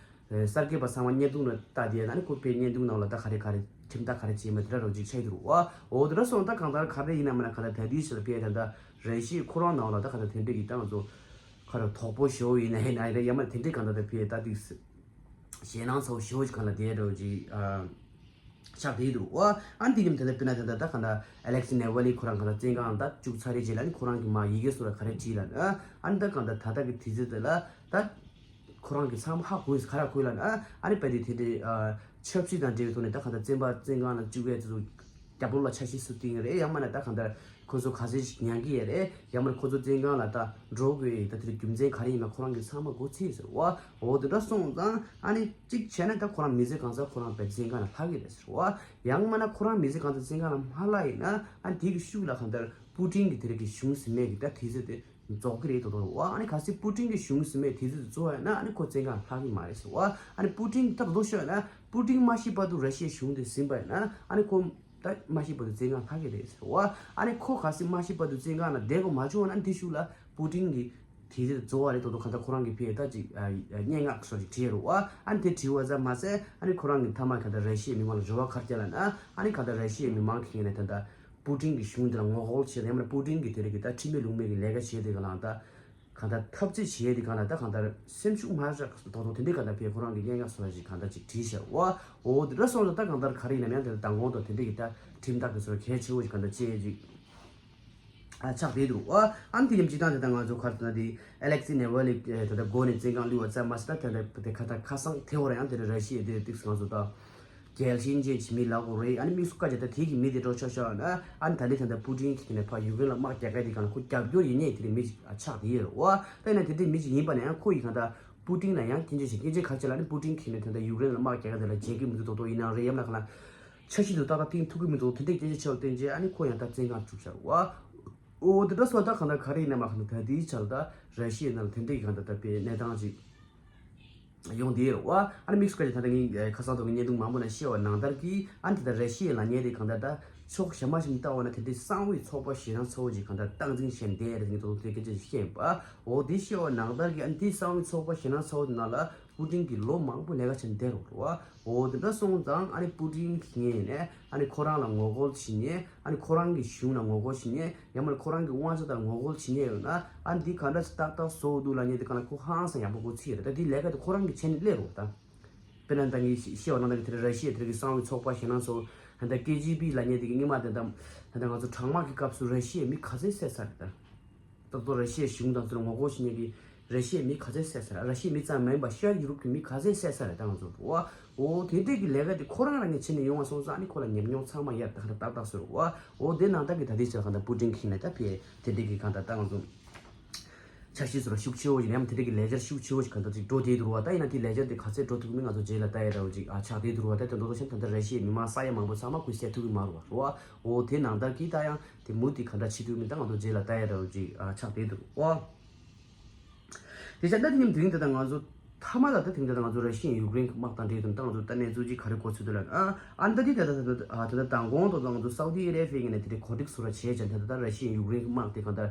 གསར་འགོད་པ་ཚང་མ་བརྙན་ཐུང་ནང་ལྟ་དེ་ཡ་ད་ནི་ཁོ་དཔེ་བརྙན་ཐུང་ནང་ལ་ད་ག་རེ་ག་རེ་ཁྲིམས་ཐག་ག་རེ་བཅད་མ་དེ་འདྲ་རོ་ཅིག་ཆགས་ཡོད་རུ་ཨ་འོ་དེ་འདྲ་སོང་ད་གང་ལྟར་ག་རེ་ཡིན་ན་མ་ན་གང་ལྟར་ད་དུས་ཤིག་ལ་ཕེ་ད་ད་ར་ཤི་ཡའི་ཁོ་རང་ནང་ལ་ད་གང་ལྟར་དེ་འདྲ་གི་ད་ང་ཚོ་ག་རེ་དོག་པོ་ཞེ་བོ་ཡིན་ན་ཡིན་ན་ཡིན་ན་ཡ་མ་དེ་འདྲའི་གང་ལྟར་ད་ཕེ་ད་དུས་ཞེད་སྣང་ཚ་བོ་ཞེ་པོ་ཅིག་གང་ལ་བསྡད་འགྲོ་ཅིག་ཨ། ཆགས་བསྡད་འདུག་ཨ། ཨ་ནི་དེ་རིང་དེ་ལ་དཔེར་ན་དེ་འདྲ་ད་གང་ལྟར་ཨ་ལེག་སི་ནེ་ཝ་ལི་ཁོ་རང་གང་ལྟར་བཙོན་ཁང་ནང་ད་བཅུག་ཚར་རེད་ཅེས་ལ་ཨ་ནི་ཁོ་རང་གི་མ་ཡི་གེ་སོགས་ལ་ག་རེ་བྲིས་ལ་ཨ། ཨ་ནི་ད་གང་ལྟར་ད་ལྟ་གི་དུས་ཚོད་དེ་ལ་ད་ཁོ་རང་གི་ཚང་མ་ཧ་གོ་ཡིན་ག་རེ་གོ་ཡིན་ལ་ཨ། ཨ་ནི་དཔེ་དེ་དེ་འདྲའི་ཨ། ཆབ་སྲིད་དང་འབྲེལ་བའི་ཐོག་ནས་ད་གང་ལྟར་བཙོན་པ་བཙོན་ཁང་ལ་བཅུག་ཡས་དེ་ཚོ་རྒྱབ་ལོགས་ལ་འཆར་གཞི་བཟོ་བསྡད་ཡིན་རེད། ཡང་མིན་ན་ད་གང་ལྟར་ཁོ་ཚོ་ག་ཚོད་ཅིག་མྱང་གི་ཡོད་རེད། ཡང་མིན་ན་ཁོ་ཚོ་བཙོན་ཁང་ལ་ད་འགྲོ་དགོས་ཡོད་ད་དེ་རྒྱུ་མཚན་ག་རེ་ཡིན་ན་ཁོ་རང་གིས་ཚང་མ་མགོ་ཚོས་ཟེར་བ། འོ་དེ་འདྲ་སོང་ཙང་ཨ་ནི་གཅིག་བྱས་ན་ད་ཁོ་རང་མི་ཚེ་གང་ཚར་ཁོ་རང་བཙོན་ཁང་ལ་ལྷག་གི་རེད་ཟེར་བ། ཡང་མིན་ན་ཁོ་རང་མི་ཚེ་གང་ཚར་བཙོན་ཁང་ལ་མ་ལྷག་ཡིན་ན་ཨ་ནི་དེ་གི་ཤུགས་ལ་གང་ལྟར་པུ་ཏིན་གི་དེ་རིགས་ཀྱི་གཞུང་ཟིན་མེད་ཀྱི་ད་དེ་ཚོ་དེ་རྫོགས་ཀྱི་རེད་དོ་དོ་རེད་བ། ཨ་ནི་གལ་སྲིད་པུ་ཏིན་གྱི་གཞུང་ཟིན་མེད་དེ་ཚོ་རྫོགས་ཡོད་ན་ཨ་ནི་ཁོ་བཙོན་ཁང་ལྷག་གི་མ་རེད་ཟེར་བ། ཨ་ནི་པུ་ཏིན་ད་དོ་དོ་ཤོད་ན་པུ་ཏིན་མ་ཤི་བར་དུ་ར་ཤི་ཡའི་གཞུང་དེ་ཟིན་པ་ཡིན་ན་ཨ་ནི་ཁོ་ད་མ་ཤི་བར་དུ་བཙོན་ཁང་ལྷག་གི་རེད་ཟེར་བ། ཨ་ནི་ཁོ་གལ་སྲིད་མ་ཤི་བར་དུ་བཙོན་ཁང་ལ་བསྡད་དགོས་མ་བྱུང་ན་ཨ་ནི་དེ་ཤུགས་ལ་པུ་ཏིན་གྱི་དེ་ཚོ་རྫོགས་པ་རེད་དོ་དོ་ག་ད་ཁོ་རང་གི་ཕེ་ད་ཅིག་སྙན་ངག་སོགས་ཅིག་བྲིས་རུ་བ། ཨ་ནི་དེ་བྲིས་བ་ཙམ་མ་ཟད་ཨ་ནི་ཁོ་རང་གི་མཐའ་མ་ག་ད་ར་ཤི་ཡའི་མི་མང་ལ་རེ་བ་ག་རེ་བསྐྱལ་ལ་ན་ཨ་ནི་ག་ད་ར་ཤི་ཡའི་མི་མང་གི་ངོས་ནས་ད་ད། པུ་ཏིན་གྱི་གཞུང་དེ་ལ་ངོ་རྒོལ་བྱས་ཏེ་ཡང་མིན་པུ་ཏིན་གྱི་དེ་རིགས་ཀྱི་ད་ཁྲིམས་མེད་ལུགས་མེད་ཀྱི་ལས་ཀ་བྱས་དེ་ག་ལ་ད་གང་ལྟར་འཐབ་རྩོད་བྱས་དེ་ག་ལ་ད་གང་ལྟར་སེམས་ཤུགས་མ་ཆག་ཐོག་ཐོག་དེ་འདྲའི་གང་ལྟར་བས་ཁོ་རང་གི་སྙན་ངག་སོགས་ལ་ཞིག་གང་ལྟར་ཅིག་བྲིས་ཤག་བ། འོ་དེ་འདྲ་སོང་ཙང་ད་གང་ལྟར་ག་རེ་ཡིན་ན་ཡང་དེ་ལ་མདང་དགོང་དང་དེ་འདྲའི་གི་ད་ཁྲིམས་ཐག་གི་སོགས་གལ་ཆེ་བོ་ཞིག་གང་ལྟར་བཅད་ཅིག་ཨ་ཆགས་བསྡད་འདུག་ཨ་ཨ་ནི་དེ་ཡིན་སྤྱི་བཏང་དེ་ད་ང་ཚོ་ག་རེ་ཟེར་ན་དེ་ཨ་ལེག་སི་ནེ་ཝ་ལི་དེ་ད་མགོ་ནས་བཙོན་ཁང་བླུགས་པ་ཙམ་མ་ཟད་ད་དེ་ད་དེ་ཁ་ད་ཁ་སང་དེ་བོ་ར་ཡང་དེ་ར་ཤི་ཡ་དེ་ཏིག་ང་ཚོ་ད་རྒྱལ་ཞེན་ཅན་གྱི་མི་ལ་གོ་རེད། ཨ་ནི་དམིགས་སུ་བཀར་བྱས་ད་དེ་གི་མི་དེ་འགྲོ་ཆོག་ཆོག་ན་ཨ་ནི་ད་ལི་ད་ད་པུ་ཏིན་གྱི་དེ་ནས་ཕ་ཡུ་ཀེ་རེན་ལ་དམག་རྒྱག་ག་དེ་གང་ལ་ཁོ་རྒྱབ་སྐྱོར་ཡིན་ཉེ་དེ་རིགས་མི་ཅིག་ཨ་ཆགས་བསྡད་ཡོད་རེད་བ། ད་ཡིན་ན་དེ་འདྲའི་མི་ཅིག་ཡིན་པ་ན་ཡང་ཁོ་ཡི་གང་ད་པུ་ཏིན་ལ་ཡང་སྐྱོན་བརྗོད་བྱེད་སྐྱོན་བརྗོད་ག་རེ་བྱེད་ལ་ཨ་ནི་པུ་ཏིན་གྱི་ནས་ད་ད་ཡུ་ཀེ་རེན་ལ་དམག་རྒྱག་ག་དེ་ལ་བྱེད་ཀྱི་མི་འདུག་དོ་དོ་ཡིན་ན་རེད་ཡང་ན་གང་ལ། འཆར་གཞི་དུ་ཏག་ཏག་བཏིང་ཐུབ་ཀྱི་མི་འདུག་དེ་འདྲའི་སྐད་ཆ་བྱས་པར་བརྟེན་རྗེས་ཨ་ནི་ཁོ་ཡང་ད་བཙོན་ཁང་བཅུག་བཞག་བ། འོ་དེ་འདྲ་སོགས་ད་གང་ལྟར་ག་རེ་ཡིན་ན་མ་གང་ལྟར་ད་ལྟའི་ཆར་ད་ར་ཤི་ཡའི་ནང་དེ་འདྲའི་གང་ལྟར་ད་དཔེ་གནས་སྟངས་ཅིག་ཡོང་བསྡད་ཡོད་རེད་བ། ཨ་ནི་དམིགས་སུ་བཀར་ཏེ་ད་ལྟ་ངས་ཁ་སང་ཐོག་གི་བརྙན་ཐུང་མང་པོ་ནང་བཤད་པ་ནང་ལྟར་གྱི་ཨ་ནི་ད་ལྟ་ར་ཤི་ཡའི་ལ་ཉེ་དེ་གང་ལྟར་ད་ཕྱོགས་གཞན་མ་ཞིག་ནས་བལྟ་བ་ན་དེ་འདྲའི་གསང་བའི་ཚོགས་པ་ཞེ་དྲག་ཚ་བོ་ཅིག་གང་ལྟར་སྟངས་འཛིན་བྱས་བསྡད་ཡོད་རེད་ངས་ད་དུང་དེ་སྐད་ཆ་ཞིག་བཤད་ཡིན་པ། འོ་དེ་བཤད་པ་ནང་ལྟར་གྱི་ཨ་ནི་དེ་གསང་བའི་ཚོགས་པ་ཞེ་དྲག་ཚ་བོ་དེ་ནང་ལ། པུ་ཏིན་གྱིས་ལོ་མང་པོ་ལས་ཀ་བྱས་ནས་བསྡད་རོགས་རེད་བ། འོ་དེ་འདྲ་སོང་ཙང་ཨ་ནི་པུ་ཏིན་གྱིས་ངས་ནས་ཨ་ནི་ཁོ་རང་ལ་ངོ་རྒོལ་བྱེད་ཉེ་ཨ་ནི་ཁོ་རང་གི་གཞུང་ལ་ངོ་རྒོལ་བྱེད་ཉེ་ཡང་མིན་ཁོ་རང་གི་དབང་ཆ་དང་ངོ་རྒོལ་བྱེད་ཉེ་ཡོད་ན་ཨ་ནི་འདི་ག་འདྲ་ཞིག་ཏག་ཏག་བཟོ་འདུག་ལབ་ཉེ་དེ་ག་ལ་ཁོ་ཧང་སང་ཡག་པོ་གོ་ཚིག་ཡོད་རེད། ད་འདི་ལས་ཀ་དེ་ཁོ་རང་གིས་བྱས་ནས་སླེབས་རོགས་ད། དཔེར་ན་ད་ངས་བཤད་པ་ནང་ལྟར་གྱི་དེ་རེད། ར་ཤི་ཡ་དེ་རིགས་ཀྱི་གསང་བའི་ཚོགས་པ་ཞེ་དྲག་ཚ་བོ་ད་ལྟ་ཀེ་ཇི་བི་ལབ་ཉེ་དེ་གི་སྔོན་མ་དེ་ད་ད་ལྟ་ང་ཚོ་གྲང་དམག་གི་སྐབས་སུ་ར་ཤི་ཡའི་མི་ག་ཚོད་བསད་ཚར་རེད་ད། ད་ལྟ་ར་ཤི་ཡའི་གཞུང་དང་ཚུར་ངོ་རྒོལ་བྱེད་མཁན་གྱི་ར་ཤི་ཡའི་མི་ག་ཚོད་བསད་ཚར། ར་ཤི་ཡའི་མི་ཙམ་མ་ཡིན་པར་ཤར་ཡུ་རོབ་ཀྱི་མི་ག་ཚོད་བསད་ཚར་རེད་ད་ང་ཚོ་བ། འོ་དེ་འདྲས་ཀྱི་ལས་ཀ་དེ་ཁོ་རང་རང་གིས་བྱེད་ནས་ཡོང་བ་སོང་ཙང་ཨ་ནི་ཁོ་ལ་ཉམས་མྱོང་ཚང་མ་ཡར་ད་ག་ཏག་ཏག་བཟོས་རེད་བ། འོ་དེ་ནང་ལྟར་གྱི་ད་ལྟའི་ཆར་གང་ལྟར་པུ་ཏིན་གྱིས་ནས་ད་ཕེ་དེ་འདྲས་ཀྱི་གང་ལྟར་ད་ང་ཚོ་འཆར་གཞི་བཟོ་ར་ཤུགས་ཆེ་བོ་ཞིག་ནས་ཡང་དེ་འདྲས་ཀྱི་ལས་འཆར་ཤུགས་ཆེ་བོ་ཞིག་གང་ལྟར་ཅིག་འགྲོ་བསྡད་འདུག་རེད་བ། ད་ཡིན་ན་དེ་ལས་འཆར་དེ་ག་ཚད་འགྲོ་ཐུབ་ཀྱི་མིན་ང་ཚོ་རྗེས་ལ་ལྟ་ཡ་འདྲ་བོ་ཅིག་ཨ་ཆགས་བསྡད་འདུག་རེད་བ། ད་དེ་འདྲ་ཚོ་བྱས་ན་ད་ལྟ་ར་ཤི་ཡའི་མི་མང་ས་ཡ་མང་པོ་ཚང་མ་ཁོས་བསད་ཐུབ་ཀྱི་མ་རེད་བ། འོ་དེ་ནང་ལྟར་གྱི་ད་ཡང་དེ་མུ་དེ་ག་འདྲ་བྱེད་ཐུབ་མིན་ད་ང་ཚོ་རྗེས་ལ་ལྟ་ཡ་འདྲ་བོ་ཅིག་ཨ་ཆགས་བསྡད་འདུག་ཨོ། དེ་བྱས་ད་དེ་ནས་དེ་རིང་ད་ལྟ་ང་ཚོ་མཐའ་མ་ལ་ད་དེ་རིང་ད་ལྟ་ང་ཚོ་ར་ཤི་ཡའི་ཡུཀ་རེན་གྱི་དམག་དང་འབྲེལ་དུ་ད་ང་ཚོ་ད་གནས་ཚུལ་ཅིག་ག་རེ་གོ་ཚུལ་འདུག་ལབ་ན་ཨ་ཨ་ད་དེ་ད་ལྟ་ད་ལྟ་ད་ལྟ་མདང་དགོང་དུ་ད་ང་ཚོ་སའུ་ཏི་ཨ་རེ་བྷི་ཡའི་ངོས་ནས་དེ་འདྲའི་གོ་སྒྲིག་བཟོ་ར་བྱས་ཀྱང་ད་ལྟ་ད་ར་ཤི་ཡའི་ཡུཀ་རེན་གྱི་དམག་དེ་གང་ལྟར་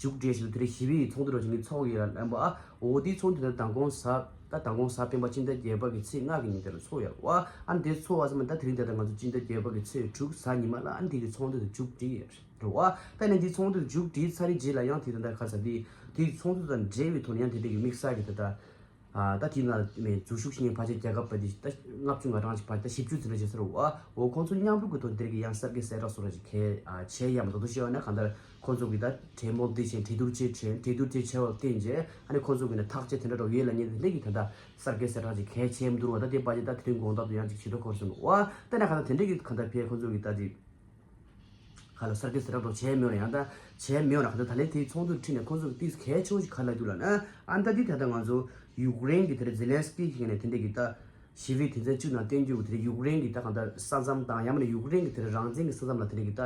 མཇུག་སྒྲིལ་བཞིན་དུ་དེ་རིང་ཞི་བའི་ཚོགས་འདུ་ར་ཅིག་ནས་ཚོགས་ཡོད་ལབ་པ་ཨ། འོ་དེའི་ཚོགས་འདུ་ད་མདང་དགོང་གཟའ་ད་མདང་དགོང་གཟའ་སྤེན་པ་སྤྱི་ཟླ་བརྒྱད་པ་གི་ཚེས་ལྔ་གི་ཉིན་དེར་ཚོགས་ཡོད་རེད་བ། ཨ་ནི་དེ་ཚོགས་པ་ཚང་མ་ད་དེ་རིང་ད་ལྟ་ང་ཚོ་སྤྱི་ཟླ་བརྒྱད་པ་གི་ཚེས་དྲུག་གཟའ་ཉི་མ་ལ་ཨ་ནི་དེ་གི་ཚོགས་འདུ་དེ་མཇུག་སྒྲིལ་ཡོད་རེད་བ། ད་ནི་དེ་ཚོགས་འདུ་མཇུག་སྒྲིལ་ཚར་རེད་རྗེས་ལ་ཡང་དེ་ད་ལྟ་ག་རེ་ཟེར་དེ་དེ་ཚོགས་འདུ་དང་འབྲེལ་བའི་ཐོག་ནས་ཡང་དེ་འདྲ་གི་དམིགས་བསལ་གྱི་ད་ལྟ་ཨ་ད་དེ་ནང་ནས་འཛུལ་ཞུགས་བྱེད་མཁན་ཕལ་ཆེར་རྒྱལ་ཁབ་པ་དེ་ད་ལྔ་བཅུ་ང་གྲངས་ཤིག་ཕལ་ཆེར་ད་བཞི་བཅུ་ཙམ་རེ་བྱེད་ས་རེད་བ། འོ་ཁོང་ཚོ་མཉམ་རུབ་ཀྱི་ཐོག་དེ་འདྲ་གི་ཡང་གསར་འགོད་གསལ་བསྒྲགས་སོགས་ར་ཅིག་གས་ཨ་བྱས་ཡ་མ་གཏོགས་ད་ཤེས་པ་ན་གང་ལྟར་ཁོང་ཚོ་གི་ད་གྲོས་མོལ་འདི་བྱས་གྲོས་བསྡུར་བྱས་བྱས་གྲོས་བསྡུར་བྱས་བྱས་པར་བརྟེན་བྱས་ཨ་ནི་ཁོང་ཚོ་གི་ནས་ཐག་བཅད་དེ་འདྲ་འགྲོ་ཡོད་ལབ་མཁན་དེ་འདྲ་གི་ད་ལྟ་གསར་འགོད་གསལ་བསྒྲགས་ཅིག་གས་བྱས་མི་འདུག་ར། ད་དེ་ཕལ་ཆེར་ད་དེ་རིང་དགོང་དག་ཏུ་ཡང་ཅིག་ཇུས་གཏོགས་འཁོར་སོང་འདུག་བ། ད་ནས་གང་ལྟར་དེ་འདྲ་གི་གང་ལྟར་ཕེ་ཁོང་ཚོ་གི་ད་ཅིག་ག་ལ་གསར་འགོད་གསལ་བསྒྲགས་འགྲོ་བྱས་མེད་ར། ཡང་ད་བྱས་མེད་ར། གང་ལྟར་ད་ལན་དེའི་ཚོགས་འདུར་ཁྲིད་ནས་ཁོང་ཚོ་གི་ཏིས་གལ་ཆེ་བོ་ཞིག་ག་ལ་འདུག་ལབ་ན་ཨ་ནི་ད་དེ་ད་ལྟ་ང་ཚོ་ཡུཀ་རེན་གི་དེ་རེད་ཛེ་ལན་སི་ཀི་གི་ནས་དེ་འདྲ་གི་ད་ཞི་བའི་དོན་ཚན་བཅུ་ནང་བསྟན་རྒྱུ་དེ་རེད་ཡུཀ་རེན་གི་ད་གང་ལྟར་ས་མཚམས་དང་ཡང་མིན་ན་ཡུཀ་རེན་གི་དེ་རེད་རང་བཙན་གི་ས་མཚམས་ལ་དེ་འདྲ་གི་ད་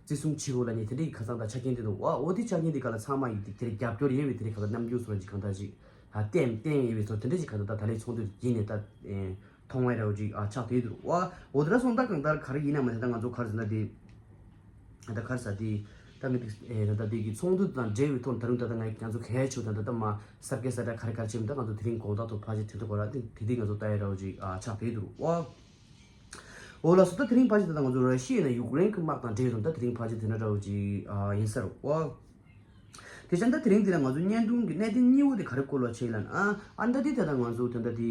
བརྩི་སྲུང་བྱེད་དགོས་ལབ་མཁན་དེ་འདྲ་གི་ཁ་སང་ད་ཆ་རྐྱེན་དེ་འདུག་བ། འོ་དེ་ཆ་རྐྱེན་དེ་ག་ལ་ཚང་མ་ཡིན་དེ་དེ་རེད་རྒྱབ་སྐྱོར་ཡོད་པའི་དེ་རེད་གང་ལྟར་རྣམ་འགྱུར་སོགས་ཅིག་གང་ལྟར་ཅིག་ཨ་བསྟན་བསྟན་ཡོད་པའི་ཚོ་དེ་འདྲ་ཅིག་གང་ལྟར་ད་ད་ལན་ཚོགས་འདུ་ཡིན་ནས་ད། མཐོང་བའི་རེ་བ་ཅིག་ཨ་ཆགས་བསྡད་འདུག་བ། འོ་དེ་འདྲ་སོང་ད་གང་ལྟར་ག་རེ་ཡིན་ན་མ་ཟད་ད་ང་ཚོ་ག་རེ་ཟེར་ན་དེ། ད་ལྟ་ག་རེ་ཟེར་དེ། ད་ངས་དེ་ཨེ་ད་ལྟ་དེ་གི་ཚོགས་འདུ་དང་འབྲེལ་བའི་ཐོག་ད་རུང་ད་ལྟ་ང་ང་ཚོ་གལ་ཆེ་ད་ལྟ་ད་མ་གསར་འགོད་གསལ་བསྒྲགས་ག་རེ་ག་རེ་བྱེད་མི་ད་ང་ཚོ་དེ་རིང་དགོང་དག་ཐོག་ཕལ་ཆེར་དེ་འདྲ་གོ་ར་དེ་དེ་དེ་ང་ཚོ་ལྟ་ཡི་རེ་བ་ཅིག་ཨ་ཆགས་བསྡད་འདུག་བ། འོ་ལགས་སོ། ད་དེ་རིང་ཕལ་ཆེར་ད་ལྟ་ང་ཚོ་ར་ཤི་ཡ་ནས་ཡུཀ་རེན་གྱི་དམག་དང་འབྲེལ་བའི་ཐོག་ད་དེ་རིང་ཕལ་ཆེར་དེ་འདྲ་འདྲ་བོ་ཅིག་ཨ་ཡིན་ས་རེད་བ། དེ་བཞིན་ད་དེ་རིང་འདི་ལ་ང་ཚོ་བརྙན་ཐུང་གི་གནད་དོན་གཉིས་པོ་དེ་ག་རེ་སྐོར་ལ་བྱས་ལབ་ན་ཨ་ཨ་ད་འདི་ད་ལྟ་ང་ཚོ་ད་ལྟ་དེ་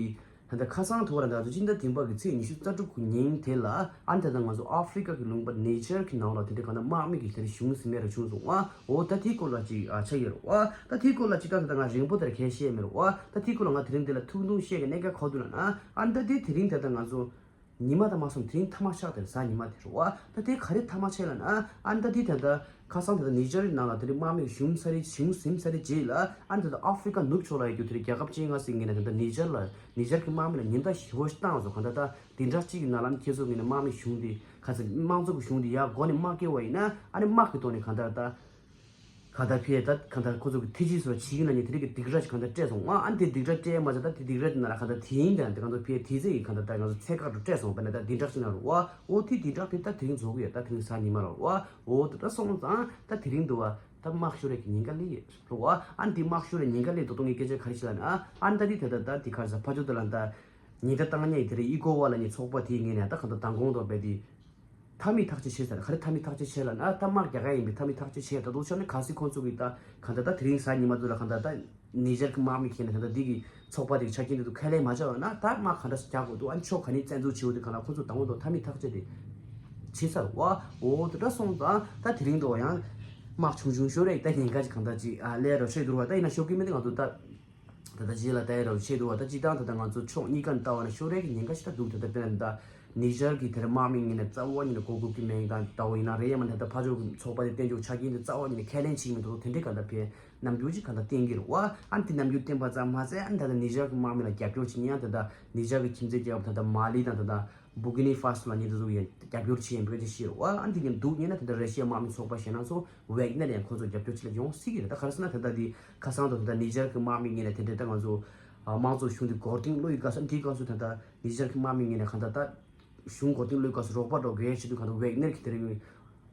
ད་ལྟ་ཁ་སང་དུ་བ་ལ་ད་ཚོ་སྤྱི་ཟླ་བདུན་པ་གི་ཚེས་ཉི་ཤུ་རྩ་དྲུག་གི་ཉིན་དེ་ལ་ཨ་ད་ལྟ་ང་ཚོ་ཨ་ཧྥི་རི་ཀ་གི་ལུང་པ་ནི་ཇར་གི་ནང་ལ་དེ་འདྲ་གང་ལྟར་དམག་མི་གི་དེ་རིང་གཞུང་ཟིན་མེད་ར་བྱུང་སོང་ཨ། འོ་ད་དེའི་སྐོར་ལ་ཅིག་ཨ་ཆ་ཡོད་རེད་ཨ། ད་དེའི་སྐོར་ལ་ཅིག་ད་ད་ང་རིང་པོ་དེར་ཁས་བཤད་མེད་རེད་ཨ། ད་དེའི་སྐོར་ལ་ང་དེ་རིང་འདི་ལ་ཐུགས་འདུན་བཤད་གི་གནད་འགག་ག་འདུག་ལབ་ན་ཨ་ད་དེ་དེ་རིང་ད་ལྟ་ང་ཚོ། ཉི་མ་དང་མ་སོང་དེ་རིང་ཐ་མ་ཆགས་དེར་གཟའ་ཉི་མ་དེ་རུ་བ། ད་དེ་ག་རེ་ཐ་མ་ཆགས་ལ་ན་ཨ་ནི་ད་དེ་ད་ལྟ་ཁ་སང་ད་ལྟ་ནི་ཇར་ནང་ལ་དེ་རིང་དམག་མིའི་གཞུང་ས་རེ་གཞུང་ཟིན་ས་རེ་རྗེས་ལ་ཨ་ནི་ད་ལྟ་ཨ་ཧྥི་རི་ཀ་ནུབ་ཕྱོགས་ལ་ཡོད་རྒྱུ་དེ་རིང་རྒྱལ་ཁབ་ཆེན་ལྔ་ཟིན་ངེས་ན་ད་ལྟ་ནི་ཇར་ལ་ནི་ཇར་གྱི་དམག་མི་ལ་ཉེན་བརྡ་ཞེ་པོ་ཞིག་བཏང་སོང་གང་ད་ད་དེ་འདྲ་གཅིག་གི་ནང་ལ་ནི་ཁྱེད་ཚོ་ངེས་ན་དམག་མི་གཞུང་དེ་ག་ཚོད་དམངས་གཙོ་གི་གཞུང་དེ་ཡར་མགོ་ནས་མ་སྐྱེལ་བ་ཡིན་ན་ཨ་ནི་དམག་གི་ཐོག་ནས་གང་ད་ད། གང་ལྟར་ཕེ་ད་གང་ལྟར་ཁོ་ཚོ་གི་ཐེ་ཇི་སོགས་བྱེད་ཀྱི་ན་ནི་དེ་རིགས་ཀྱི་སྡིགས་ར་ཞིག་གང་ལྟར་སྤྲད་སོང་ཨ། ཨ་ནི་དེ་སྡིགས་ར་སྤྲད་མ་ཚད་ད་དེ་སྡིགས་ར་དེ་ན་ར་གང་ལྟར་དེ་ཡིན་དང་དེ་གང་ལྟར་ཕེ་དེ་ཚེ་ཡི་གང་ལྟར་ད་ང་ཚོ་ཚད་བཀག་ཏུ་སྤྲད་སོང་བ་ན་ད་དེ་འདྲ་ཞིག་ན་རུ་ཨ། འོ་དེ་དེ་འདྲ་དེ་ད་དེ་རིང་རྫོགས་གི་ཡོད་ད་དེ་རིང་གཟའ་ཉི་མ་རུ་ཨ། འོ་དེ་འདྲ་སོང་ཙང་ད་དེ་རིང་འདུག་བ་ད་དམག་ཤོར་རེ་གི་ཉེན་ཁ་ལི་ཡོད་རུ་ཨ། ཨ་ནི་དེ་དམག་ཤོར་རེ་ཉེན་ཁ་ལི་དོ་དོ་ངའི་སྐད་ཆ་ག་རེ་ཞིག་ལ་ན་ཨ། ཨ་ནི་ད་དེ་ད་ད་ད་དེ་ག་རེ་ཟ་ཕ་ཇོ་ད་ལ་ད་ཉེན་ཁ་བཏང་ཉེ་དེ་རེ་ཨི་ཀོ་ཝ་ལ་ཉེ་ཚོགས་པ་དེའི་ངོས་ནས་ད་གང་ལྟར་མདང་དགོང་དུ་བས་དེ། མཐའ་མའི་ཐག་གཅོད་བྱས་ཟེར། ག་རེ་མཐའ་མའི་ཐག་གཅོད་བྱས་ལབ་ན། ད་དམག་རྒྱག་ག་ཡིན་པའི་མཐའ་མའི་ཐག་གཅོད་བྱས། ད་དུང་ཆ་ནས་གལ་སྲིད་ཁོང་ཚོ་གིས་ད་གང་ལྟར་ད་དེ་རིང་གཟའ་ཉི་མ་དུས་ལ་གང་ལྟར་ད་ནི་ཇར་གྱི་དམག་མི་ཁྱེར་ནས་གང་ལྟར་འདི་གི་ཚོགས་པ་དེ་གི་ཆ་རྐྱེན་དེ་ཚོ་ཁས་ལེན་མ་བྱས་པ་ན། ད་དམག་གང་འདྲ་རྒྱག་དགོས་འདུག་ཨ་ནི་ཕྱོགས་ག་ནས་བཙན་འཛུལ་བྱེད་དགོས་འདུག་གང་ལ་ཁོང་ཚོ་དང་པོ་དང་མཐའ་མའི་ཐག་གཅོད་དེ་བྱས་ཚར་བ། འོ་དེ་འདྲ་སོང་ཙང་ད་དེ་རིང་དུ་ཡང་དམག་ཆུང་ཆུང་ཤོར་རེད། ད་ཉེན་ཁ་ཅིག་གང་ལྟར་ཅིག་ཨ་ལས་རོགས་བྱེད་འདུག་བ། ད་ཡིན་ན་ཤོར་གི་མེད་དེ་ང་ཚོ་ད། ད་ལྟ་རྗེས་ལ་ལྟ་ཡ་རོགས་བྱེད་འདུག་བ། ད་སྤྱིར་བཏང་ད་ལྟ་ང་ཚོ་ཕྱོགས་གཉིས་ཀ་ནས་ལྟ་བ་ན་ཤོར་རེ་གི་ཉེན་ཁ་ཞིག་ད་འདུག་ད་ལྟ་དཔེར་ན་ད་ནི་ཇར་གི་དེར་དམག་མི་ངོས་ནས་རྩ་བ་ཉིད་ནས་གོ་སྐབས་ཀྱི་མེད་ད་ལྟ་བ་ཡིན་ན་རེད། ཡང་མིན་ད་ལྟ་ཕར་ཕྱོགས་ཀྱི་ཚོགས་པ་དེ་བསྟན་ཕྱོགས་ཆ་རྐྱེན་དེ་རྩ་བ་ཉིད་ནས་ཁས་ལེན་བྱེད་ཀྱི་མི་འདུག་དེ་འདྲའི་གང་ལྟར་ཕན་རྣམ་འགྱུར་ཅིག་གང་ལྟར་བསྟན་གྱི་རེད་བ། ཨ་ནི་དེ་རྣམ་འགྱུར་བསྟན་པ་ཙམ་མ་ཟད། ཨ་ནི་ད་ལྟ་ནི་ཇར་གི་དམག་མི་ལ་རྒྱབ་སྐྱོར་བྱེད་མཁན་ཡང་ད་ལྟ་ནི་ཇར་གི་ཁྱིམ་མཚེས་རྒྱལ་ཁབ་ད་ལྟ་མ་ལི་དང་ད་ལྟ་བུར་ཀི་ནི་ཧྥ་སོ་ལ་ཉེ་དུ་ཚོ་ཡང་རྒྱབ་སྐྱོར་བྱེད་ཡིན་པའི་སྐད་ཆ་བཤད་རེད་བ། ཨ་ནི་དེ་ཉིན་འདུག་ཉིན་ན་དེ་འདྲ་རེ་ཤི་ཡ་དམག་མི་ཚོགས་པ་གཞན་སྣ་ཚོགས་ཝེག་ནེར་ཡང་ཁོ་ཚོ་རྒྱབ་སྐྱོར་བྱེད་ལ་ཡོང་སྲིད་ཀྱི་རེད། ད་ག་རེ་ཟེར་ན་ད་ལྟ་འདི་ཁ་སང་དང་ད་ལྟ་ནི་ཇར་གྱི་དམག་མི་ངོས་ནས་དེ་འདྲའི་ད་ང་ཚོ་ཨ་དམངས་གཙོ་གཞུང་འདི་མགོ་རྟིང་སློག་ཡི་སྐབས་སུ། འདིའི་སྐབས་སུ་ད་ལྟ་ནི་ཇར་གྱི་དམག་མི་ངོས་ནས་གང་ལྟར་ད་གཞུང་མགོ་རྟིང་སློག་ཡི་སྐབས་སུ་རོགས་པ་འགྲོ་དགོས་ཆེད་དུ་གང་ལྟར་ཝེག་ནེར་གྱི་དེ་རིང་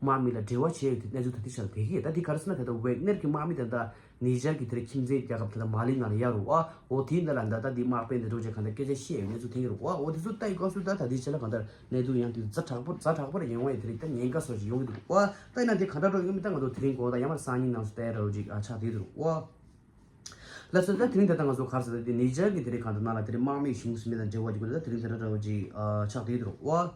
དམག་མི་ལ་འབྲེལ་བ་བྱས་ཡོད་དེ་གནས་ཚུལ་ད་ལྟའི་ཆར་དེ་གི་ད་འདི་ག་རེ་ཟེར་ན་ད་ལྟ་ཝེག་ནེར་གྱི་དམག་མི་ད་ལྟ་ནི་ཇར་གྱི་དེར་ཁྱིམ་མཚེས་རྒྱལ་ཁབ་ད་ལྟ་མ་ལི་ནང་ལ་ཡར་རུ་བ། འོ་དེའི་ནང་ལ་ད་ལྟ་འདི་དམག་དཔོན་དེ་འགྲོ་བྱས་གང་ལྟར་སྐད་ཆ་བཤད་ཡོད་གནས་ཚུལ་ཐོན་གྱི་རེད་བ། འོ་དེ་ཚོ་ལྟ་ཡི་སྐབས་སུ་ད་ད་ལྟའི་ཆ་ལ་གང་ལྟར་གནས་ཚུལ་ཡང་དེ་ཛ་དྲག་པོ་ཛ་དྲག་པོ་ར་ཡོང་བ་ཡོད། དེ་རིང་ད་ཉེན་ཁ་སོགས་ཅིག་ཡོང་གི་འདུག་བ། ད་ཡིན་ན་དེ་གང་འདྲ་འགྲོ་ཡོད་མེད་ད་ང་ཚོ་དེ་རིང་དགོང་དང་ཡང་མ་སང་ཉིན་ནང་སུ་ལྟ་ཡ་འདྲ་བོ་ཅིག་ཨ་ཆགས་བསྡད་འདུག་བ། ལགས་སོ། ད་དེ་རིང་ད་ལྟ་ང་ཚོ་ག་རེ་ཟེར་ད་དེ་ནི་ཇར་གྱི་དེ་རིང་གང་ལྟར་ནང་ལ་དེ་རིང་དམག་མི་གཞུང་ཟིན་མི་དང་འབྲེལ་བ་ཅིག་དགོས་ད་དེ་རིང་དེ་འདྲ་འདྲ་བོ་ཅིག་ཨ་ཆགས་བསྡད་འདུག་བ།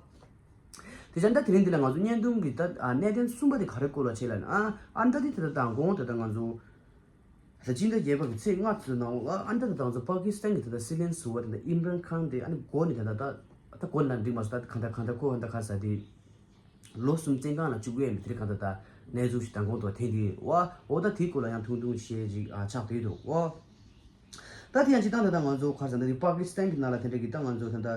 དེ་བྱས་ད་དེ་རིང་འདི་ལ་ང་ཚོ་བརྙན་ཐུང་གི་ད་ཨ་གནད་དོན་གསུམ་པ་དེ་ག་རེ་སྐོར་ལ་བྱས་ལབ་ན། ཨ་ཨ་འདྲ་དེ་ད་ལྟ་དང་གོང་ད་ལྟ་ང་ཚོ་ད་སྤྱི་ཟླ་བརྒྱད་པ་གི་ཚེས་ལྔ་ཚོའི་ནང་ལ་ཨ་འདྲ་ད་ལྟ་ང་ཚོ་པ་ཀི་སི་ཐན་གྱི་ད་ལྟ་སྲིད་བློན་ཟུར་པ་ད་ལྟ་ཨིམ་རན་ཁཱན་དེ་ཨ་ནི་མགོ་ནས་ད་ལྟ་ད་ད་མགོ་ནས་འགྲིག་མ་སོང་། ད་གང་ལྟར་གང་ལྟར་ཁོ་ད་ག་རེ་ཟེར་དེ་ལོ་གསུམ་བཙོན་ཁང་ལ་བཅུག་གི་ཡོད་མེད་དེ་རིང་གང་ལྟར་ད་གནས་ཚུལ་ཞིག་དང་གོང་དུ་ཐོན་དེ་ཡོད་བ། འོ་ད་དེའི་སྐོར་ལ་ཡང་ཐུང་ཐུང་བཤད་ཅིག་ཨ་ཆགས་བསྡད་འདུག་བ། ད་དེ་ཡང་སྤྱིར་བཏང་ད་ལྟ་ང་ཚོ་ག་རེ་ཟེར་ད་དེ་པ་ཀི་སི་ཐན་གྱི་ནང་ལ་དེ་འདྲ་གི་ད་ང་ཚོ་ད་ལྟ་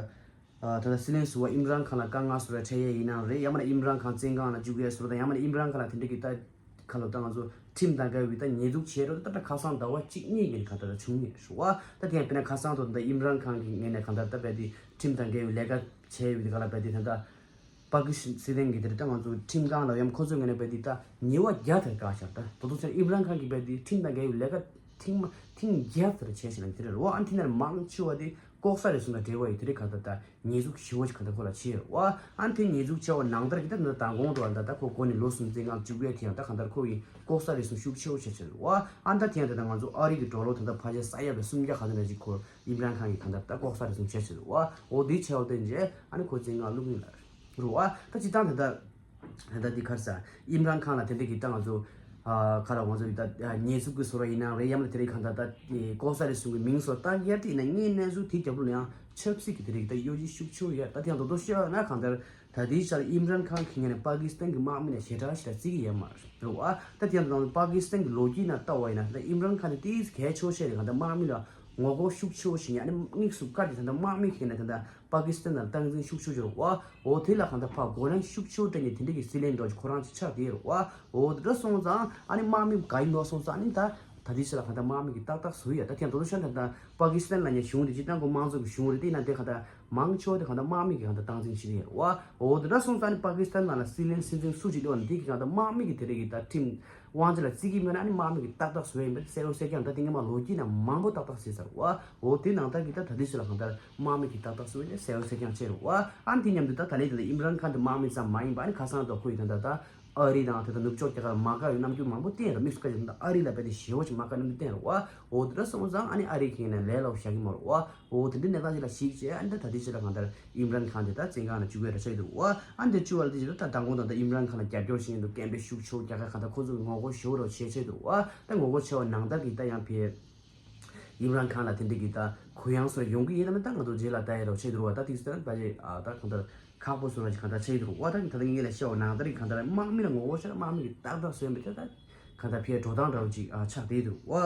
ཨ་ད་ལྟ་སྲིད་བློན་ཟུར་པ་ཨིམ་རན་ཁཱན་ལ་དཀའ་ངལ་སོགས་ར་འཕྲད་ཡས་ཡིན་ནའང་རེད། ཡང་མིན་ན་ཨིམ་རན་ཁཱན་བཙོན་ཁང་ལ་བཅུག་ཡས་སོགས་དང་། ཡང་མིན་ན་ཨིམ་རན་ཁཱན་ལ་དེ་འདྲ་གི་ད་ཁ་ལོ་ད་ང་ཚོ་ཁྲིམས་དང་འགལ་བའི་ད་ཉེས་འཛུགས་བྱས་རོགས་ད་ད་ཁ་སང་ཟླ་བ་གཅིག་གཉིས་ཀྱི་ཁ་ད་ད་བྱུང་ཡོད་རེད་བ། ད་དེ་ཡང་དཔེར་ན་ཁ་སང་དུ་ད་ཨིམ་རན་ཁཱན་གྱི་ངོས་ནས་གང་ལྟར་ད་རྦད་དེ་ཁྲིམས་དང་འགལ་བའི་ལས་ཀ་བྱས་ཡོད་པའི་ག་ལ་རྦད་དེ་ད་ད་པ་ཀི་སི་ཐན་གྱི་དེ་རེད་ད་ང་ཚོ་ཁྲིམས་ཁང་ལ་ཡང་ཁོ་ཚོའི་ངོས་ནས་རྦད་དེ་ད་ཉེས་པ་བརྒྱ་དེར་བཀག་བཞག་ད་ད་དུང་ཚེ་ཨིམ་རན་ཁཱན་གྱི་རྦད་དེ་ཁྲིམས་དང་འགལ་བའི་ལས་ཀ་ཐེངས་མ་ཐེངས་བརྒྱ་དེར་བྱས་ཤིག་ལ་དེ་རེད་བ། ཨ་ནི་དེ་ནས་མང་ཆེ་བ་དེ་ལྐོག་ཟ་རུལ་སུངས་དང་འབྲེལ་བ་ཡོད་དེ་རེད། གང་ལྟར་ད་ཉེས་འཛུགས་ཞི་བ་ཞིག་གང་ལྟར་ཁོ་ལ་བྱས་ཡོད་རེད་བ། ཨ་ནི་དེ་ཉེས་འཛུགས་བྱས་པ་ནང་ལྟར་གྱི་ད་ནི་མདང་དགོང་དུ་ད་ད་ཁོ་མགོ་ནས་ལོ་གསུམ་བཙོན་ཁང་བཅུག་པའི་དེ་ཡང་ད་གང་ལྟར་ཁོ་ཡི་ལྐོག་ཟ་རུལ་སུངས་ཤུགས་ཆེ་བོ་བྱས་བྱས་རེད་བ། ཨ་ནི་ད་དེ་ཡང་ད་ད་ང་ཚོ་ཨ་རི་གི་ཌོ་ལར་ད་ད་ཕལ་ཆེར་ས་ཡ་བའི་སུམ་བརྒྱ་ག་ཚོད་འདྲ་ཅིག་ཁོ་ཨིམ་རན་ཁཱན་གྱིས་གང་ལྟར་ད་ལྐོག་ཟ་རུལ་སུངས་བྱས་བྱས་རེད་བ། འོ་དེ་བྱས་པ་བརྟེན་རྗེས་ཨ་ནི་ཁོ་བཙོན་ཁང་བླུགས་ཡིན་ལ་རེད་བ། ད་སྤྱིར་བཏང་ད་ད། ད་ལྟ་འདི་ག་རེ་ཟེར། ཨིམ་རན་ཁཱན་ལ་དེ་འདྲ་གི་ད་ང་ཚོ་ཨ་ག་རེ་ང་ཚོ་ད་ཉེས་འཛུགས་ཀྱི་བཟོ་འདྲ་ཡིན་ནའང་རེད། ཡང་མིན་ན་དེ་རིང་གང་ལྟར་ད་ལྐོག་ཟ་རུལ་སུངས་ཀྱི་མིང་བཟོ་བཏགས་ཡ་དེ་ཡིན་ན་ངའི་གནས་ཚུལ་དེའི་རྒྱབ་ལོགས་ལ་ཡང་ཆབ་སྲིད་ཀྱི་དེ་རིང་ད་གཡོ་ཇུས་ཤུགས་ཆེ་བོ་ཡོད། ད་དེ་ཡང་མདོར་མདོར་བཤད་ན་གང་ལྟར་ད་ལྟའི་ཆར་ཨིམ་རན་ཁཱན་གྱི་ངོས་ནས་པ་ཀི་སི་ཐན་གྱི་དམག་མི་ལ་ཞེ་དྲག་ཞེ་དྲག་བརྩི་གི་ཡོད་མ་རེད་བ། ད་དེ་ཡང་ད་པ་ཀི་སི་ཐན་གྱི་ལོ་རྒྱུས་ནང་ལྟ་བ་ཡིན་ན་ད་ཨིམ་རན་ཁཱན་དེ་ཏོག་ཙམ་གལ་ཆེ་བོ་བཤད་རེད། གང་ལྟར་དམག་མི་ལ་ངོ་རྒོལ་ཤུགས་ཆེ་བོ་བྱེད་མཁན་ཨ་ནི་དམིགས་སུ་བཀར་ཏེ་ད་ལྟ་དམག་མི་གི་ནས་ད་ལྟ་པ་ཀི་སི་ཐན་ནང་སྟངས་འཛིན་ཤུགས་ཆེ་བྱུང་བ། འོ་དེ་ལ་གང་ལྟར་ཕར་གོ་རིམ་ཤུགས་ཆེ་བོ་སྤྲད་ནས་དེ་འདྲ་གི་སྲིད་བློན་འདྲ་ཁོ་རང་ཅིག་ཆགས་བསྡད་རེད་བ། འོ་དེ་འདྲ་སོང་ཙང་ཨ་ནི་དམག་མི་ག་ཡིན་ནོ་སོང་ཙང་ཨ་ནི་ད་ད་ལྟའི་ཆ་ལ་གང་ལྟར་དམག་མི་གི་ཏག་ཏག་བཟོ་ཡ། ད་ཐེངས་དོ་དོ་ཤ་ད་ལྟ་པ་ཀི་སི་ཐན་ལ་ཉེ་གཞུང་དེ་སྤྱིར་བཏང་གོ་དམངས་གཙོ་གི་གཞུང་རེད། དེ་ཡིན་ན་དེ་གང་ལྟར་མང་ཆེ་བ་དེ་གང་ལྟར་དམག་མི་གི་གང་ལྟར་སྟངས་འཛིན་བྱེད་ཀྱི་ཡོད་རེད་བ། འོ་དེ་འདྲ་སོང་ཙང་ཨ་ནི་པ་ཀི་སི་ཐན་ནང་ལ་སྲིད་བློན་སྲིད་འཛིན་སུ་ཅིག་སླེབས་ན་དེ་གི་གང་ལྟར་དམག་མི་གི་དེ་རེད་གི་ད་ཁྲིམས་དབང་ཆ་ལ་བརྩི་གི་མེད་ན་ཨ་ནི་དམག་མི་གི་ཏག་ཏག་བཟོ་ཡ་ཡིན་པ་གསལ་བོ་གསལ་རྐྱང་། ད་དེ་སྔ་མ་ལོ་རྒྱུས་ནང་མང་པོ་ཏག་ཏག་བཟོས་ཚར་བ། འོ་དེ་ནང་ལྟར་གྱི་ད་ད་ལྟའི་ཆ་ལ་གང་ལྟར་དམག་མི་གི་ཏག་ཏག་བཟོ་ཡ་གསལ་བོ་གསལ་རྐྱང་བྱས་རེད་བ། ཨ་ནི་དེ་མཉམ་དུ་ད་ད་ལན་དེ་ལ་ཨིམ་རན་ཁཱན་དེ་དམག་མི་ཙམ་མ་ཡིན་པ་ཨ་ནི་ཁ་སང་ད་ཁོ་ཡི་ད་ད་ད་ཨ་རི་དང་དེ་ད་ནུབ་ཕྱོགས་རྒྱལ་ཁབ་མ་དགའ་བའི་རྣམ་འགྱུར་མང་པོ་བསྟན་ཡོད་རེད། དམིགས་སུ་བཀར་ཅིག་ད་ཨ་རི་ལ་རྦད་དེ་ཞེ་བོ་ཅིག་མ་དགའ་རྣམ་འགྱུར་བསྟན་རེད་བ། འོ་དེ་འདྲ་སོང་ཙང་ཨ་ནི་ཨ་རི་གི་ནས་ལས་སླ་པོ་བཞག་གི་མ་རེད་བ། འོ་དེ་འདྲའི་གནས་སྟངས་ཅིག་ལ་གཞིགས་བྱས་ཨ་ནི་ད་ད་ལྟའི་ཆ་ལ་གང་ལྟར་ཨིམ་རན་ཁཱན་དེ་ད་བཙོན་ཁང་ནང་བཅུག་ཡ་འདྲ་ཆགས་ཀྱི་འདུག་བ། ཨ་ནི་དེ་བཅུག་པ་ལ་དེ་ཅིག་ད་མདང་དགོང་དང་ད་ཨིམ་རན་ཁཱན་ལ་རྒྱབ་སྐྱོར་བྱེད་མཁན་དུ་སྐད་འབོད་ཤུགས་ཆེ་བོ་རྒྱག་ག་གང་ལྟར་ཁོ་ཚོ་གི་ངོ་རྒོལ་ཞེ་པོ་རུ་བྱེད་བྱེད་འདུག་བ། ད་ངོ་རྒོལ་བྱས་པ་ནང་ལྟར་གྱི་ད་ཡང་ཕེ་ཨིམ་རན་ཁཱན་ལ་དེ་འདྲ་གི་ད་གུ་ཡངས་སུ་ར་ཡོང་གི་ཡིན་ན་མིན་ད་ང་ཚོ་རྗེས་ལ་ལྟ་ཡ་རོགས་བྱེད་འདུག་བ། ད་ཏིག་ཙམ་ད་ཅིག་ཨ་ད་གང་ལྟར་ཁག་པོ་བཟོ་ར་ཅིག་གང་ལྟར་བྱེད་འདུག་བ། ད་ད་ངས་ལ་བཤད་པ་ནང་ལྟར་གྱི་གང་ལྟར་དམག་མི་ལ་ངོ་རྒོལ་བྱས་དམག་མི་གི་ཏག་ཏག་བཟོས་མི་དེ་ད་གང་ལྟར་ཕེ་འགྲོ་སྟངས་འདྲ་བོ་ཅིག་ཨ་ཆགས་བསྡད་འདུག་བ།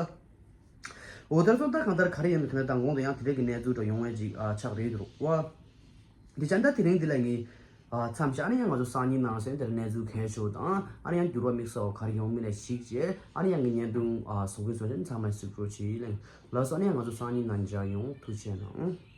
འོ་དེར་སོང་ད་གང་ལྟར་ག་རེ་ཡིན་ན་དེ་ནས་མདང་དགོང་དུ་ཡང་དེ་འདྲ་གི་གནས་ཚུལ་འདྲ་ཡོང་བ་ཅིག་ཨ་ཆགས་བསྡད་འདུག་བ། འདི་ཅན་ད་དེ་རིང་འདི་ལ་ངས་ཨ་མཚམས་བཞག་ཨ་ནི་ཡང་ང་ཚོ་སང་ཉིན་ནང་གསེས་དེར་གནས་ཚུལ་གལ་ཆེ་བ་དང་ཨ་ནི་ཡང་འགྱུར་བ་དམིགས་བསལ་བ་ག་རེ་ཡོང་མིན་ལ་གཞིགས་བྱས་ཨ་ནི་ཡང་ངའི་བརྙན་ཐུང་ཨ་བཟོ་མཁན་ཚོ་ལ་ཚང་མ་གཟིགས་རོགས་བྱེད་ལེ། ལགས་སོ། ཨ་ནི་ཡང་ང་ཚོ་སང་ཉིན་ནང་མཇལ་ཡོང་། ཐུགས་རྗེ་གནང་།